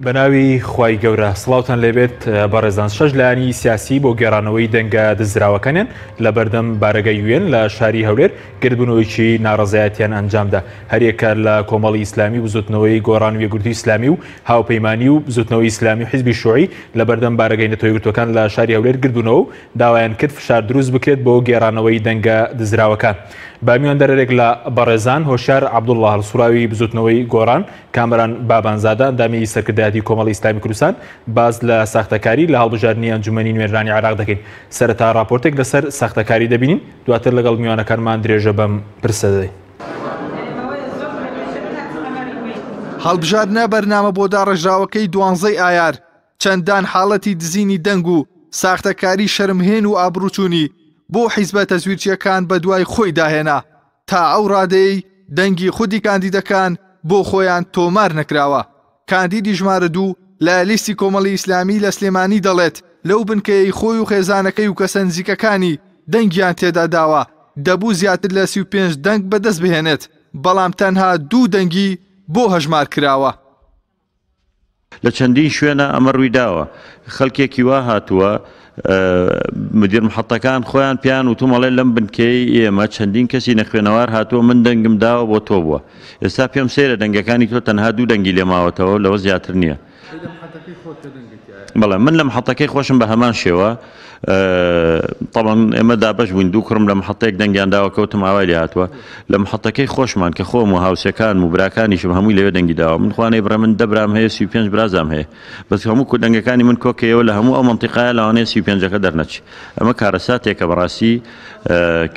بەناوی خوای گەورە سڵاوتان لێبێت بەڕێزان شەش لایەنی سیاسی بۆ گێڕانەوەی دەنگە دزراوەکانیان لە بەردەم بارەگای یوێن لە شاری هەولێر گردبوونەوەیەکی ناڕەزایەتیان ئەنجامدا هەریەکە لە کۆمەڵی ئیسلامی و بزوتنەوەی گۆڕان و یەکگرتووی ئیسلامی و هاوپەیمانی و بزوتنەوەی ئیسلامی و حیزبی شوعی لە بەردەم بارەگای نەتەوە یەکگرتووەکان لە شاری هەولێر گردبوونەوە و داوایان کرد فشار دروست بکرێت بۆ گێڕانەوەی دەنگە دزراوەکان. بە میواندارێک لە بەڕێزان هۆشیار عەبدوڵڵا هەڵسوڕاوی بزوتنەوەی گۆڕان، کامەران بابانزادە ئەندامی سەرکردایەتی کۆمەڵی ئیسلامی کوردستان باس لە ساختەکاری لە هەڵبژاردنی ئەنجومەنی نوێنەرانی عێراق دەکەین. سەرەتا ڕاپۆرتێک لەسەر ساختەکاری دەبینین، دواتر لەگەڵ میوانەکانمان درێژە بەم پرسە دەدەین. هەڵبژاردنە بەرنامە بۆ داڕێژراوەکەی دوانزەی ئایار چەندان حاڵەتی دزینی دەنگ و ساختەکاری شەرمهێن و ئابڕوچوونی بۆ حیزبە تەزویرچیەکان بەدوای خۆیدا هێنا تا ئەو ڕادەیەی دەنگی خودی کاندیدەکان بۆ خۆیان تۆمار نەکراوە. کاندیدی ژمارە دوو لە لیستی کۆمەڵی ئیسلامی لە سلێمانی دەڵێت لەو بنکەیەی خۆی و خێزانەکەی و کەسە نزیکەکانی دەنگیان تێدا داوە دەبوو زیاتر لە 35 دەنگ بەدەست بهێنێت بەڵام تەنها دوو دەنگی بۆ هەژمار کراوە. لە چەندین شوێنا ئەمە ڕوویداوە، خەلکێکی وا هاتووە مدیر محەتەکان خۆیان پێیان وتوم ئەڵێ لەم بنکەیەی ئێمە چەندین کەسی نەخوێنەوار هاتووە من دەنگم داوە بۆ تۆ بووە ئێستا پێم سەیرە دەنگەکانی تۆ تەنها دوو دەنگی لێ ماوەتەوە لەوە زیاتر نییە. بەڵێ من لە محەتەکەی خۆشم بە هەمان شێوە تەبعەن ئێمە دابەش بووین دوو کوڕم لە محەتەیەک دەنگیان داوە کەوتم ئاوای لێ هاتووە لە محەتەکەی خۆشمان کە خۆم و هاوسێکانم و براکانیشم هەمووی لەوێ دەنگی داوە من خوا نەیبڕێ من دە برام هەیە 35 برازام هەیە بەس هەموو کو دەنگەکانی من کۆکەیەوە لە هەموو ئەو مەنتیقایە لەوانەیە 35ەکە دەرنەچی ئەمە کارەساتێکە بەڕاستی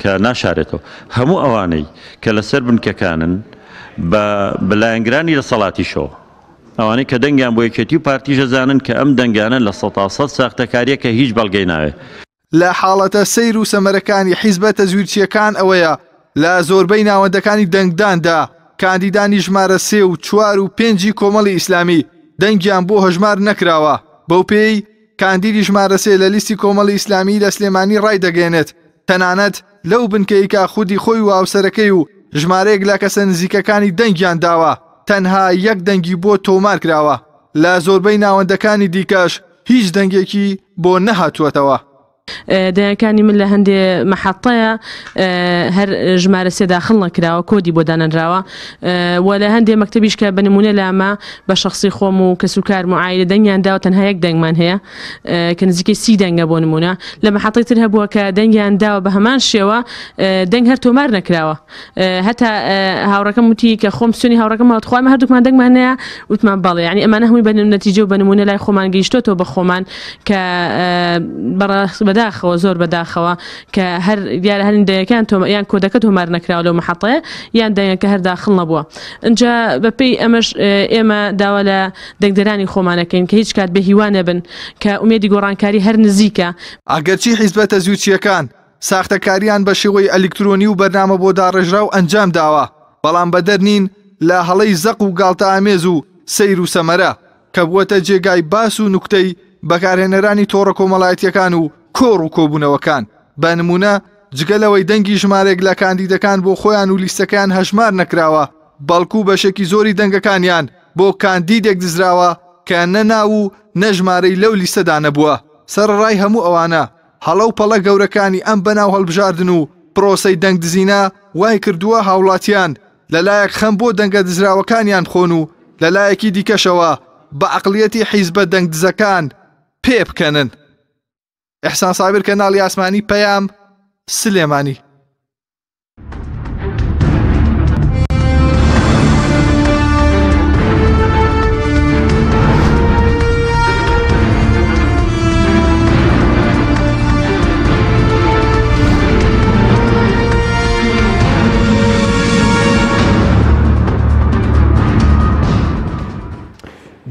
کە ناشارێتەوە هەموو ئەوانەی کە لەسەر بنکەکانن بە بە لایەنگرانی دەسەڵاتیشەوە ئەوانەی کە دەنگیان بۆ یەکێتی و پارتیش ئەزانن کە ئەم دەنگانە 100% ساختەکاریە کە هیچ بەڵگەی ناوێ. لە حاڵەتە سەیر و سەمەرەکانی حیزبە تەزویرچییەکان ئەوەیە لە زۆربەی ناوەندەکانی دەنگداندا کاندیدانی ژمارە سێ و چوار و پێنجی کۆمەڵی ئیسلامی دەنگیان بۆ هەژمار نەکراوە بەوپێیەی کاندیدی ژمارە سێ لە لیستی کۆمەڵی ئیسلامی لە سلێمانی ڕایدەگەیەنێت تەنانەت لەو بنکەی کە خودی خۆی و هاوسەرەکەی و ژمارەیەک لە کەسە نزیکەکانی دەنگیان داوە تەنها یەک دەنگی بۆ تۆمار کراوە لە زۆربەی ناوەندەکانی دیکەش هیچ دەنگێکی بۆ نەهاتووەتەوە. دەنگەکانی من لە هەندێ مەحەتەیە هەر ژمارە سێ داخڵ نەکراوە کۆدی بۆ دانەنراوە و لە هەندێ مەکتەبیش کە بە نمونە لامە بە شخصی خۆم و کەسوکارم و عایلە دەنگیان داوە تەنها یەک دەنگمان هەیە کە نزیکەی سی دەنگە بۆ نمونە لە مەحەتەی تر هەبووە کە دەنگیان داوە بە هەمان شێوە دەنگ هەر تۆمار نەکراوە هەتا هاوڕەکەم وتی کە خۆم سونی هاوڕەکەم هات خۆم هەردووکمان دەنگمان نەیە وتمان بەڵێ یعنی ئەمانە هەمووی بە نەتیجە و بە نمونە لای خۆمان گەیشتۆتەوە بە خۆمان کە بەداخەوە زۆر بەداخەوە کە هەر دیارە هەر دەنگەکان تۆمە یان کۆدەکە تۆمار نەکراوە لەو مەحەتەیە یان دەنگەکە هەر داخڵ نەبووە ئینجا بەپێی ئەمەش ئێمە داوا لە دەنگدەرانی خۆمان ئەکەین کە هیچ کات بێ هیوا نەبن کە ئومێدی گۆڕانکاری هەر نزیکە. ئەگەرچی حیزبە تەزویرچییەکان ساختەکارییان بە شێوەی ئەلیکترۆنی و بەرنامە بۆ داڕێژراو ئەنجام داوە، بەڵام بەدەر نین لە هەڵەی زەق و گاڵتەئامێز و سەیر و سەمەرە، کە بووەتە جێگای باس و نوکتەی بەکارهێنەرانی تۆڕە کۆمەڵایەتییەکان و کۆڕ و کۆبوونەوەکان. بە نموونە جگە لەوەی دەنگی ژمارەیەک لە کاندیدەکان بۆ خۆیان و لیستەکەیان هەژمار نەکراوە، بەڵکو بەشێکی زۆری دەنگەکانیان بۆ کاندیدێک دزراوە کە نە ناو و نە ژمارەی لەو لیستەدا نەبووە. سەرەڕای هەموو ئەوانە، هەڵە و پەڵە گەورەکانی ئەم بەناو هەڵبژاردن و پرۆسەی دەنگ دزینە وای کردووە هاوڵاتیان لەلایەک خەم بۆ دەنگە دزراوەکانیان بخۆن و لەلایەکی دیکەشەوە بە عەقڵیەتی حیزبە دەنگ دزەکان پێبکەنن. ئیحسان سابیر کەناڵی ئاسمانی پەیام، سلێمانی.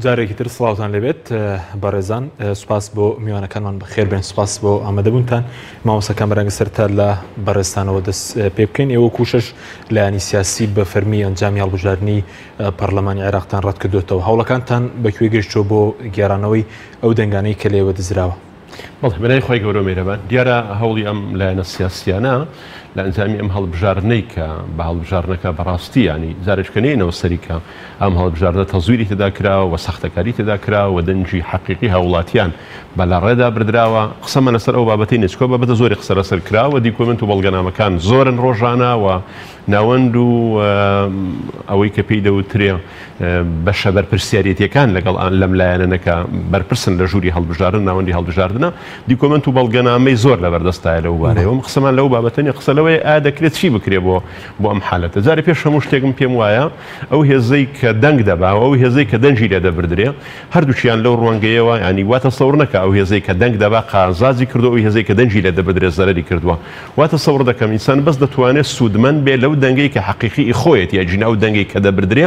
جارێکی تر سڵاوتان لێبێت بەڕێزان سوپاس بۆ میوانەکانمان بەخێر بێن سوپاس بۆ ئامادەبوونتان مامۆستا کامەران سەرتا لە بەڕێزتانەوە دەست پێ بکەین ئێوە کوشش لایەنی سیاسی بە فەرمی ئەنجامی هەڵبژاردنی پەرلەمانی عێراقتان ڕەت کردوێتەوە هەوڵەکانتان بەکوێ گەشتووە بۆ گێڕانەوەی ئەو دەنگانەی کە لێوە دزراوە؟ بەڵێ بەناوی خوای گەورە و میهرەبان. دیارە هەوڵی ئەم لایەنە سیاسیانە لە ئەنجامی ئەم هەڵبژاردنەی کە بە هەڵبژاردنەکە بەڕاستی یانی جارێک کە نێینەوە سەری کە ئەم هەڵبژاردنە تەزویری تێدا کراوە و ساختەکاری تێدا کراوە و دەنگی حەقیقی هاووڵاتیان بە لاڕێدا بردراوە قسەمان لەسەر ئەو بابەتەی نیە چونکە ئەو بابەتە زۆری قسە لەسەر کراوە دیکۆمێنت و بەڵگەنامەکان زۆرن ڕۆژانە و ناوەند و ئەوەی کە پێی دەوترێ بەشە بەرپرسیارێتیەکان لەگەڵ لەم لایەنەنە کە بەرپرسن لە ژووری هەڵبژاردن ناوەندی هەڵبژاردنە دیکۆمێنت و بەڵگەنامەی زۆر لەبەردەستایە لەو بارەیەوە من قسەمان لەو بابەتە نیە قسە لەوەیە ئایا دەکرێت چی بکرێ بۆ بۆ ئەم حالەتە جارێ پێش هەموو شتێک من پێم وایە ئەو هێزەی کە دەنگ دەبا و ئەو هێزەی کە دەنگی لێ دەبردرێ هەردووکیان لەو ڕوانگەیەوە یانی وا تەسەور نەکا ئەو هێزەی کە دەنگ دەبا قازاجی کردووە ئەو هێزەی کە دەنگی لێ دەبردرێ زەرەری کردووە وا تەسەور دەکەم ئینسان بەس دەتوانێت سوودمەند بێ لەو دەنگەی کە حەقیقی ئی خۆیەتی ئەگینا ئەو دەنگەی کە دەبردرێ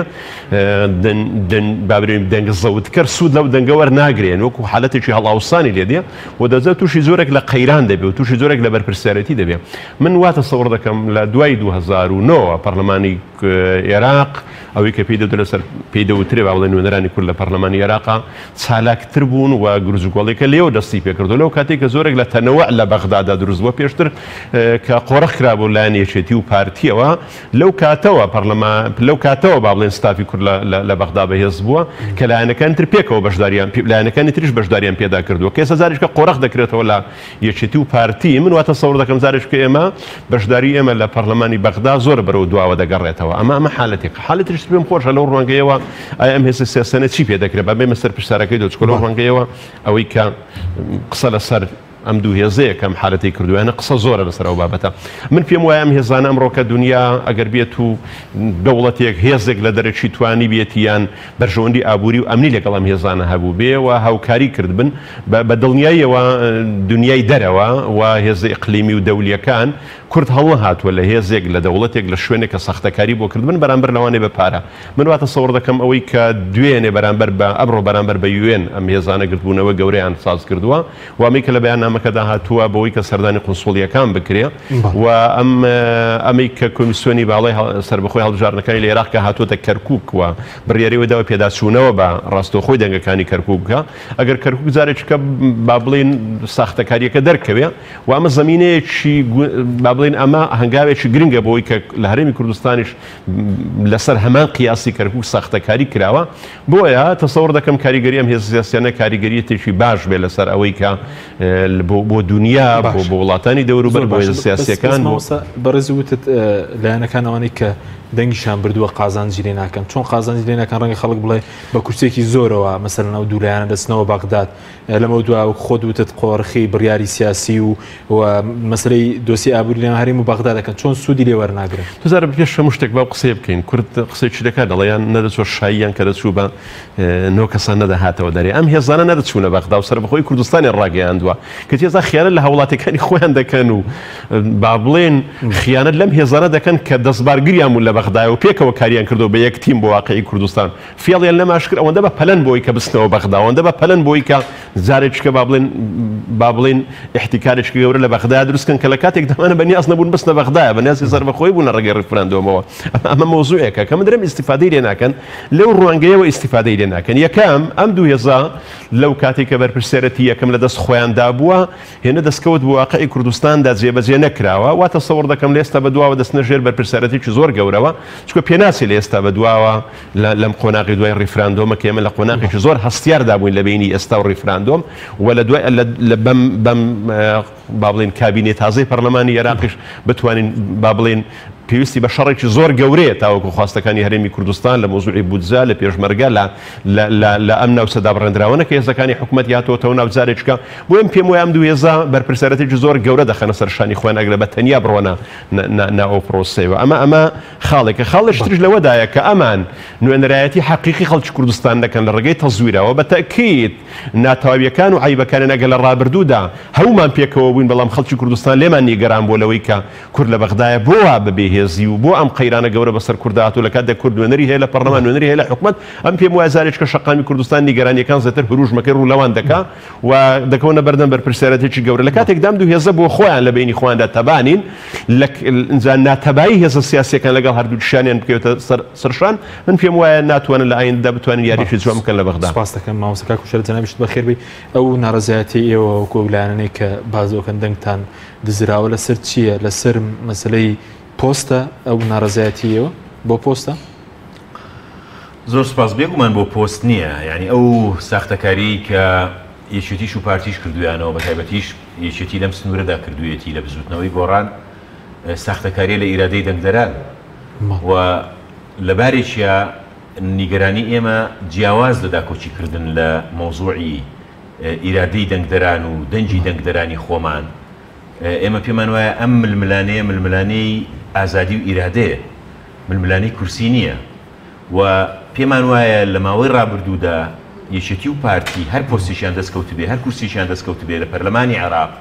با بڵێین دەنگ زەوتکەر سوود لەو دەنگە وەرناگرێن وەکو حالەتێکی هەڵئاوسانی لێ دێ و دەجا تووشی جۆرێک لە قەیران دەبێ و تووشی جۆرێک لە بەرپرسیارێتی دەبێ من وا تەسەور دەکەم لە دوای 2009 پەرلەمانی ئێراق ئەوەی کە پێی دەوترێ لەسەر پێی دەوترێ با بڵێن نوێنەرانی کورد لە پەرلەمانی ئێراقا چالاکتر بوون و گرجوگۆڵیەکە لێوە دەستی پێکردو لەو کاتێک کە زۆرێک لە تەنەوع لە بەغدادا دروست بووە پێشتر کە قۆرخ کرابوو لایەن یەکێتی و پارتیەوە لەو کاتەوە پەرلەمان لەو کاتەوە با بڵێن ستافی کورد لە بەغدا بەهێز بووە کە لایەنەکانی تر پێکەوە بەشداریان لایەنەکانی تریش بەشداریان پێدا کردووە کە ئێستا جارێک کە قۆرخ دەکرێتەوە لە یەکێتی و پارتی من وا تەسەور دەکەم جارێک کە ئێمە بەشداری ئێمە لە پەرلەمانی بەغدا زۆر بەرەو دواوە دەگەڕێتەوە ئەمە ئەمە حالەتێک حالەتیش پێم خۆشە لەو ڕوانگەیەوە ئایا ئەم هێزە سیاسیانە چی پێ دەکرێت با بێمە سەر پرسیارەکەی تۆ چونکە لەو ڕوانگەیەوە ئەوەی کە قسە لەسەر ئەم دوو هێزەیە کە ئەم حالەتەی کردوویانە قسە زۆرە لەسەر ئەو بابەتە من پێم وایە ئەم هێزانە ئەمڕۆکە دنیا ئەگەر بێت و دەوڵەتێک هێزێک لە دەرەکی توانی بێتی یان بەرژەوەندی ئابووری و ئەمنی لەگەڵ ئەم هێزانە هەبووبێ و هاوکاری کردبن، بە دڵنیاییەوە دنیای دەرەوە و هێزە ئیقلیمی و دەولییەکان کورد هەڵنەهاتووە لە هێزێک، لە دەوڵەتێک، لە شوێنێک کە ساختەکاری بۆ کردبن بەرامبەر لەوانەیە بە پارە. من وا تەسەوڕ دەکەم ئەوەی کە دوێنێ بەرامبەر بە ئەمڕۆ بەرامبەر بە یوئێن ئەم هێزانە گردبوونەوە گەورەیان ساز کردووە و ئەمەی کە لە بەیاننامەکەدا هاتووە بەوەی کە سەردانی قونسوڵییەکان بکرێ و ئەم ئەمەی کە کۆمیسیۆنی باڵای سەربەخۆی هەڵبژاردنەکانی لە ئێراق کە هاتووەتە کەرکووک و بڕیاری ئەوەی داوە پێداچوونەوە بە ڕاستەوخۆی دەنگەکانی کەرکووک بکا ئەگەر کەرکووک جارێکی کە با بڵێین ساختەکارییەکە دەرکەوێ و ئەمە زەمینەیەکی با بڵێین ئەمە هەنگاوێکی گرنگە بۆی کە لە هەرێمی کوردستانیش لەسەر هەمان قیاسی کەرکوک ساختەکاری کراوە، بۆیە تەسەور دەکەم کاریگەری ئەم هێزە سیاسیانە کاریگەریەتێکی باش بێ لەسەر ئەوەی کە بۆ دونیا بۆ بۆ وڵاتانی دەوروبەر بۆ هێزە سیاسیەکان بۆ بەڕێز وتت لایەنەکان ئەوانەی کە دەنگیشان بردووە قازانجی لێ ناکەن چۆن قازانجی لێ ناکەن ڕەنگە خەڵک بڵێ بە کورسێکی زۆرەوە مەسەلەن ئەو دوو لایەنە دەچنەوە بەغداد لەمەودوا وەک خۆت وتت قۆرخی بڕیاری سیاسی و و مەسەلەی دۆسیەی ئابووری لەناو هەرێم و بەغدا دەکەن چۆن سوودی لێ وەرناگرن؟ بزارە پێش هەموو شتێک با قسەیە بکەین کورد قسەیەکی دەکات دەڵێ یان نەدەچووە شاییان کە دەچوو بە نۆ کەسان نەدەهاتەوە دەرێ ئەم هێزانە نەدەچوونە بەغدا و سەربەخۆی کوردستانیان ڕاگەیاندووە کەچی ئێستا خیانەت لە هاوڵاتیەکانی خۆیان دەکەن و با بڵێن خیانەت لەم هێزانە دەکەن کە دەستبارگریان بوون لە بەغدایە و پێکەوە کاریان کردەوە بە یەک تیم بۆ واقعی کوردستان فێڵیان لەماش کرد ئەوەندە بە پەلەن بۆی کە بچنەوە بەغدا ئەوەندە بە پەلەن بۆی کە جارێکیکە با بڵێن با بڵێن ئیحتیکارێکی گەورە لە بەغدا دروست کەن کە لە کاتێک دەمانە بە نیاز نەبوون بچنە بەغدایە بە نیازی سەربەخۆی بوون لە ڕێگەی ڕیفراندۆمەوە ئەمە مەوزوعێکە کە من درێم ئیستیفادەی لێ ناکەن لەو ڕوانگەیەوە ئیستیفادەی لێ ناکەن یەکەم ئەم دوو هێزە لەو کاتێک کە بەرپرسیارەتی یەکەم لە دەست خۆیاندا بووە هێندە دەستکەوت بۆ واقعی کوردستاندا جێبەجێ نەکراوە، وا تەسەوڕ دەکەم لە ئێستا بەدواوە دەچنە ژێر بەرپرسیارەتێکی زۆر گەورەوە، چونکە پێناچێ لە ئێستا بەدواوە لەم قۆناغی دوای ڕیفراندۆمە کە ئێمە لە قۆناغێکی زۆر هەستیاردا بووین لە بەینی ئێستا و ڕیفراندۆم و لە دوای بەم بەم با بڵێین کابینەی تازەی پەرلەمانی ئێراقیش بتوانین با بڵێین پێویستی بە شەڕێکی زۆر گەورەیە تاوەکو خواستەکانی هەرێمی کوردستان لە مەوزوعی بودجە، لە پێشمەرگە، لە لە لە ئەم ناوچە دابڕێندراوانە کە هێزەکانی حکومەتی هاتۆتەوە ناو جارێکیکە. بۆیە من پێم وایە ئەم دوو هێزە بەرپرسیارەتێکی زۆر گەورە دەخەنە سەر شانی خۆیان ئەگەر بە تەنیا بڕۆنە ناو ئەو پرۆسەیەوە. ئەمە ئەمە خاڵێکە. خاڵێکی تریش لەوەدایە کە ئەمان نوێنەرایەتی حەقیقی خەڵکی کوردستان دەکەن لە ڕێگەی تەزویرەوە بە تەئکید ناتەواویەکان و عەیبەکانیان ئەگەر لە ڕابردوودا هەموومان پێکەوە بووین بەڵام خەڵکی کوردستان لێمان نیگەران بووە لەوەی کە کورد لە بەغدایە بۆ وا بە بێ هێزی و بۆ ئەم قەیرانە گەورە بەسەر کوردا هاتووە لە کاتێک کورد نوێنەری هەیە لە پەڕلەمان نوێنەری هەیە لە حکومەت ئەم پێم وایە جارێکیکە شەقامی کوردستان نیگەرانیەکان زێتر هروژمەکەی ڕوو لەوان دەکا و دەکەونە بەردەم بەرپرسیارەتێکی گەورە لە کاتێکدا ئەم دوو هێزە بۆ خۆیان لە بەینی خۆیاندا تەبا نین لە ئینجا ناتەبایی هێزە سیاسیەکان لەگەڵ هەردووکیشانیان بکەوێتە سەر سەرشان من پێم. پێم وایە ناتوانن لە ئایندەدا بتوانن یاریی جوان بکەن لە بەغدا. سوپاست دەکەم مامۆستا کاک وشار جەنابیشت بەخێر بێی. ئەو ناڕەزایەتیەی ئێوە وەکو ئەو لایەنانەی کە باس دەکەن دەنگتان دزراوە لەسەر چییە؟ لەسەر مەسەلەی پۆستە ئەو ناڕەزایەتی ئێوە بۆ پۆستە؟ زۆر سوپاس بێگومان بۆ پۆست نییە یعنی ئەو ساختەکاریی کە یەکێتیش و پارتیش کردویانەوە بە تایبەتیش یەکێتی لەم سنوورەدا کردوویەتی لە بزوتنەوەی گۆڕان ساختەکاریە لە ئیرادەی دەنگدەران و لە بارێکیا نیگەرانی ئێمە جیاواز لە داکۆکی کردن لە مەوزوعی ئیرادەی دەنگدەران و دەنگی دەنگدەرانی خۆمان، ئێمە پێمان وایە ئەم ململانێیە ململانێی ئازادی و ئیرادەیە، ململانێی کورسی نییە و پێمان وایە لە ماوەی ڕابردوودا یەکێتی و پارتی هەر پۆستێکیان دەستکەوتبێ، هەر کورسیەکیان دەستکەوتبێ لە پەرلەمانی عێراق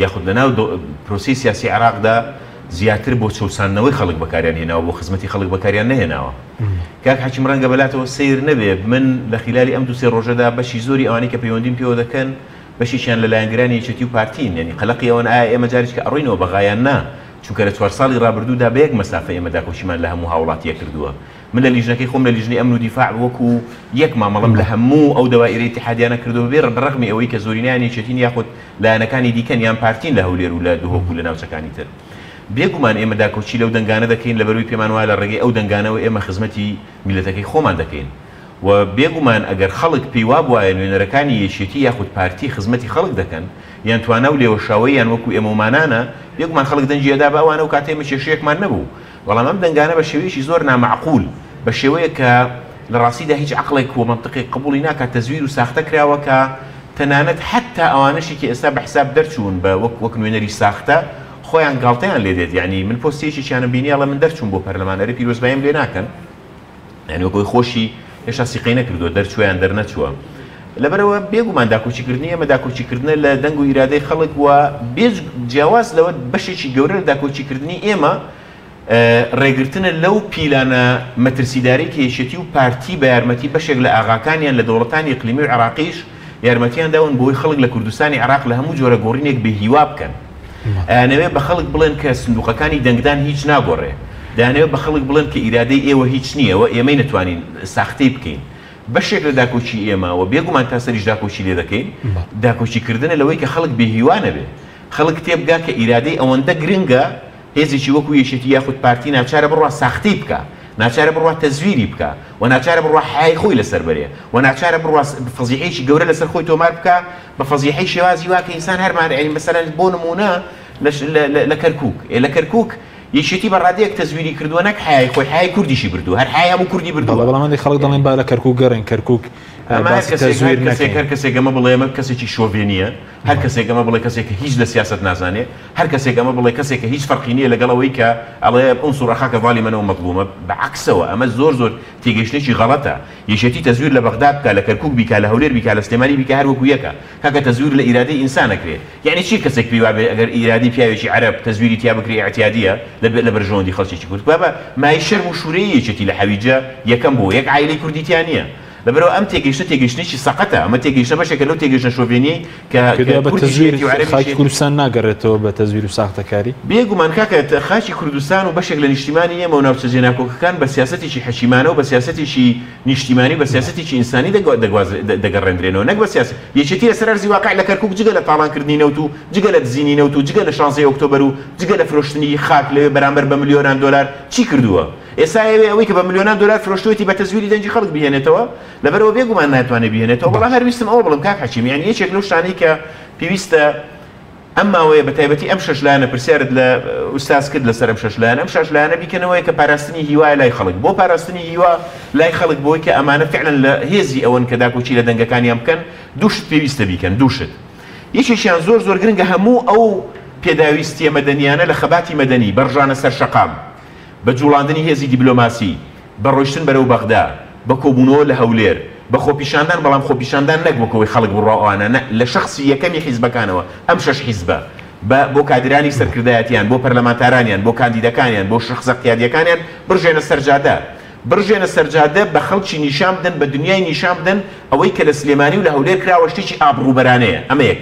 یاخود لە ناو پرۆسەی سیاسی عێراقدا زیاتر بۆ چەوساندنەوەی خەڵک بەکاریان هێناوە، بۆ خزمەتی خەڵک بەکاریان نەهێناوە. کاک حەکیم ڕەنگە بەلاتەوە سەیر نەبێ، من لە خیلالی ئەم دوو سێ ڕۆژەدا بەشی زۆری ئەوانەی کە پەیوەندیم پێوە دەکەن بەشێکیان لە لایەنگرانی یەکێتی و پارتین، یانی قەلەقی ئەوەن ئایا ئێمە جارێکە ئەڕۆینەوە بەغا یان نا، چونکە لە چوار ساڵی ڕابردوودا بە یەک مەسافە ئێمە داکۆکیمان لە هەموو هاوڵاتییەک کردووە. من لە لیژنەکەی خۆم لە لیژنەی ئەمن و دیفاع وەکو یەک مامەڵەم لە هەموو ئەو دەوائیرە ئیتیحادیانە کردووە بێ بە ڕەغمی ئەوەی کە زۆرینەیان یەکێتین یاخود لایەنەکانی دیکەن یان پارتین لە هەولێر و لە دهۆک و لە ناوچەکانی تر. بێگومان ئێمە داکۆکی لەو دەنگانە دەکەین لەبەروی پێمان وایە لە ڕێگەی ئەو دەنگانەوە ئێمە خزمەتی میللەتەکەی خۆمان دەکەین و بێگومان ئەگەر خەڵک پێی وابوایە نوێنەرەکانی یەکێتی یاخود پارتی خزمەتی خەڵک دەکەن یان توانا و لێوەشاوەییان وەکو ئێمەومانانە بێگومان خەڵک دەنگی ئەدا بە ئەوانە و کاتێ ئێمە کێشەیەکمان نەبوو بەڵام ئەم دەنگانە بە شێوەیەکی زۆر نامەعقول، بە شێوەیەک کە لە ڕاستیدا هیچ عەقڵێک و مەنتقێک قبوڵی ناکات تەزویر و ساختە کراوە کە تەنانەت حەتتا ئەوانەشی کە ئێستا بە حساب دەرچوون بە وەک وەک نوێنەری ساختە خۆیان گاڵتەیان لێ دێت یانی من پۆستی یەکێکیانم بینی ئەڵێ من دەرچووم بۆ پەرلەمان ئەرێ پیرۆزباییم لێ ناکەن؟ یانی وەک ئەوەی خۆشی هێشتا سیقەی نەکردووە دەرچووە یان دەرنەچووە. لەبەرئەوە بێگومان داکۆکیکردنی ئێمە داکۆکیکردنە لە دەنگ و ئیرادەی خەڵک و بێج جیاواز لەوە بەشێکی گەورە لە داکۆکیکردنی ئێمە ڕێگرتنە لەو پیلانە مەترسیدارەی کە یەکێتی و پارتی بە یارمەتی بەشێک لە ئاغاکانیان لە دەوڵەتانی ئیقلیمی و عێراقیش یارمەتیان داون بۆی خەڵک لە کوردستانی عێراق لە هەموو جۆرە گۆڕینێک بێ هیوا بکەن. ئەیانەوێ بە خەڵک بڵێن کە سندوقەکانی دەنگدان هیچ ناگۆڕێ، دەیانەوێ بە خەڵک بڵێن کە ئیرادەی ئێوە هیچ نییە و ئێمەی نەتوانین ساختەی بکەین. بەشێک لە داکۆکی ئێمە و بێگومان تا سەریش داکۆکی لێ دەکەین، داکۆکی کردنە لەوەی کە خەڵک بێ هیوا نەبێ. خەڵک تێبگا کە ئیرادەی ئەوەندە گرنگە هێزێکی وەکو یەکێتی یاخود پارتی ناچارە بڕوا ساختەی بکا، ناچارە بڕوا تەزویری بکا و ناچارە بڕوا حەیای خۆی لەسەر بەرێ و ناچارە بڕوا فەزیحەیەکی گەورە لەسەر خۆی تۆمار بکا بە فەزیحەی شێوازی وا کە ئینسان هەرمان یانی مەسەلەن بۆ نموونە لە کەرکووک ئێ لە کەرکووک یەکێتی بە ڕادەیەک تەزویری کردووە نەک حەیای خۆی حەیای کوردیشی بردووە هەر حەیای هەموو کوردی بردووە. بەڵێ بەڵام هەندێک خەڵک دەڵێن با لە کەرکووک گەڕێن کەرکووک ئەمە هەر باسی کەسێک هەر تەزویر کەسێک نەکەین. هەر کەسێک ئەمە بڵێ ئەمە کەسێکی شۆڤێنییە هەر کەسێک ئەمە بڵێ کەسێکە هیچ لە سیاسەت نازانێ هەر کەسێک ئەمە بڵێ کەسێکە هیچ فەرقی نییە لەگەڵ ئەوەی کە ئەڵێ انصر اخاک ظالما او مظلوما بە عەکسەوە ئەمە زۆر زۆر تێگەیشتنێکی غەڵەتە یەکێتی تەزویر لە بەغدا بکا لە کەرکوک بیکا لە هەولێر بیکا لە سلێمانی بیکا هەر وەکو یەکە کاکە تەزویر لە ئیرادەی ئینسان ئەکرێ یەعنی چی کەسێک پێی وابێ ئەگەر ئیرادەی پیاوێکی عەرەب تەزویری تیا بکرێ ئیعتیادیە لە لە بەرژەوەندی خەڵکێکی کورد بابە مایەی شەرم و شورەیی یەکێتی لە حەویجە یەکەم بۆ یەک عایلەی کوردی تیا نیە لەبەرئەوە ئەم تێگەیشتنە تێگەیشتنێکی سەقەتە ئەمە تێگەیشتنە بەشێکە لەو تێگەیشتنە شۆڤێنیەی کە کە کە بە کوردیش تەزویر هەیەتی و عەرەبیش خاکی هەیەتی. کوردستان ناگەڕێتەوە بە تەزویر و ساختەکاری؟ بێگومان کاکە خاکی کوردستان و بەشێک لە نیشتیمانی ئێمە و ناوچە جێناکۆکەکان بە سیاسەتێکی حەکیمانە و بە سیاسەتێکی نیشتیمانی و بە سیاسەتێکی ئینسانی دەگەڕێندرێنەوە نەک بە سیاسەت یەکێتی لەسەر ئەرزی واقع لە کەرکوک جگە لە تاڵانکردنی نەوت و جگە لە دزینی نەوت و جگە لە شانزەی ئۆکتۆبەر و جگە لە فرۆشتنی خاک لەوێ بەرامبەر بە ملیۆنان دۆلار چی کردووە؟ ئێستا ئەیەوێ ئەوەی کە بە ملیۆنان دۆلار فرۆشتوویەتی بە تەزویری دەنگی خەڵک بیهێنێتەوە؟ لەبەرئەوە بێگومان ناتوانێ بیهێنێتەوە، بەڵام هەر ویستم ئەوە بڵێم کاک حەکیم یانی یەکێک لەو شتانەی کە پێویستە ئەم ماوەیە بە تایبەتی ئەم شەش لایەنە پرسیارت لە ئوستاز کرد لەسەر ئەم شەش لایەنە ئەم شەش لایەنە بیکەنەوەیە کە پاراستنی هیوایە لای خەڵک بۆ پاراستنی هیوا لای خەڵک بۆی کە ئەمانە فعلا لە هێزی ئەوەن کە داکۆکی لە دەنگەکانیان بکەن دوو شت پێویستە بیکەن دوو شت یەکێکیان زۆر زۆر گرنگە هەموو ئەو پێداویستیە مەدەنیانە لە خەباتی مەدەنی بەڕژانە سەر شەقام بە جوڵاندنی هێزی دیبلۆماسی بە ڕۆیشتن بەرەو بەغدا، بە کۆبوونەوە لە هەولێر، بە خۆپیشاندان، بەڵام خۆپیشاندان نەک وەک ئەوەی خەڵک بڕوا ئەوانە نە، لە شەخسی یەکەمی حیزبەکانەوە، ئەم شەش حیزبە، بە بۆ کادیرانی سەرکردایەتیان، بۆ پەرلەمانتارانیان، بۆ کاندیدەکانیان، بۆ شەخسە قیادیەکانیان بڕژێنە سەر جادە. بڕژێنە سەر جادە، بە خەڵکی نیشان بدەن، بە دنیای نیشان بدەن، ئەوەی کە لە سلێمانی و لە هەولێر کراوە شتێکی ئابڕووبەرانەیە. ئەمە یەک.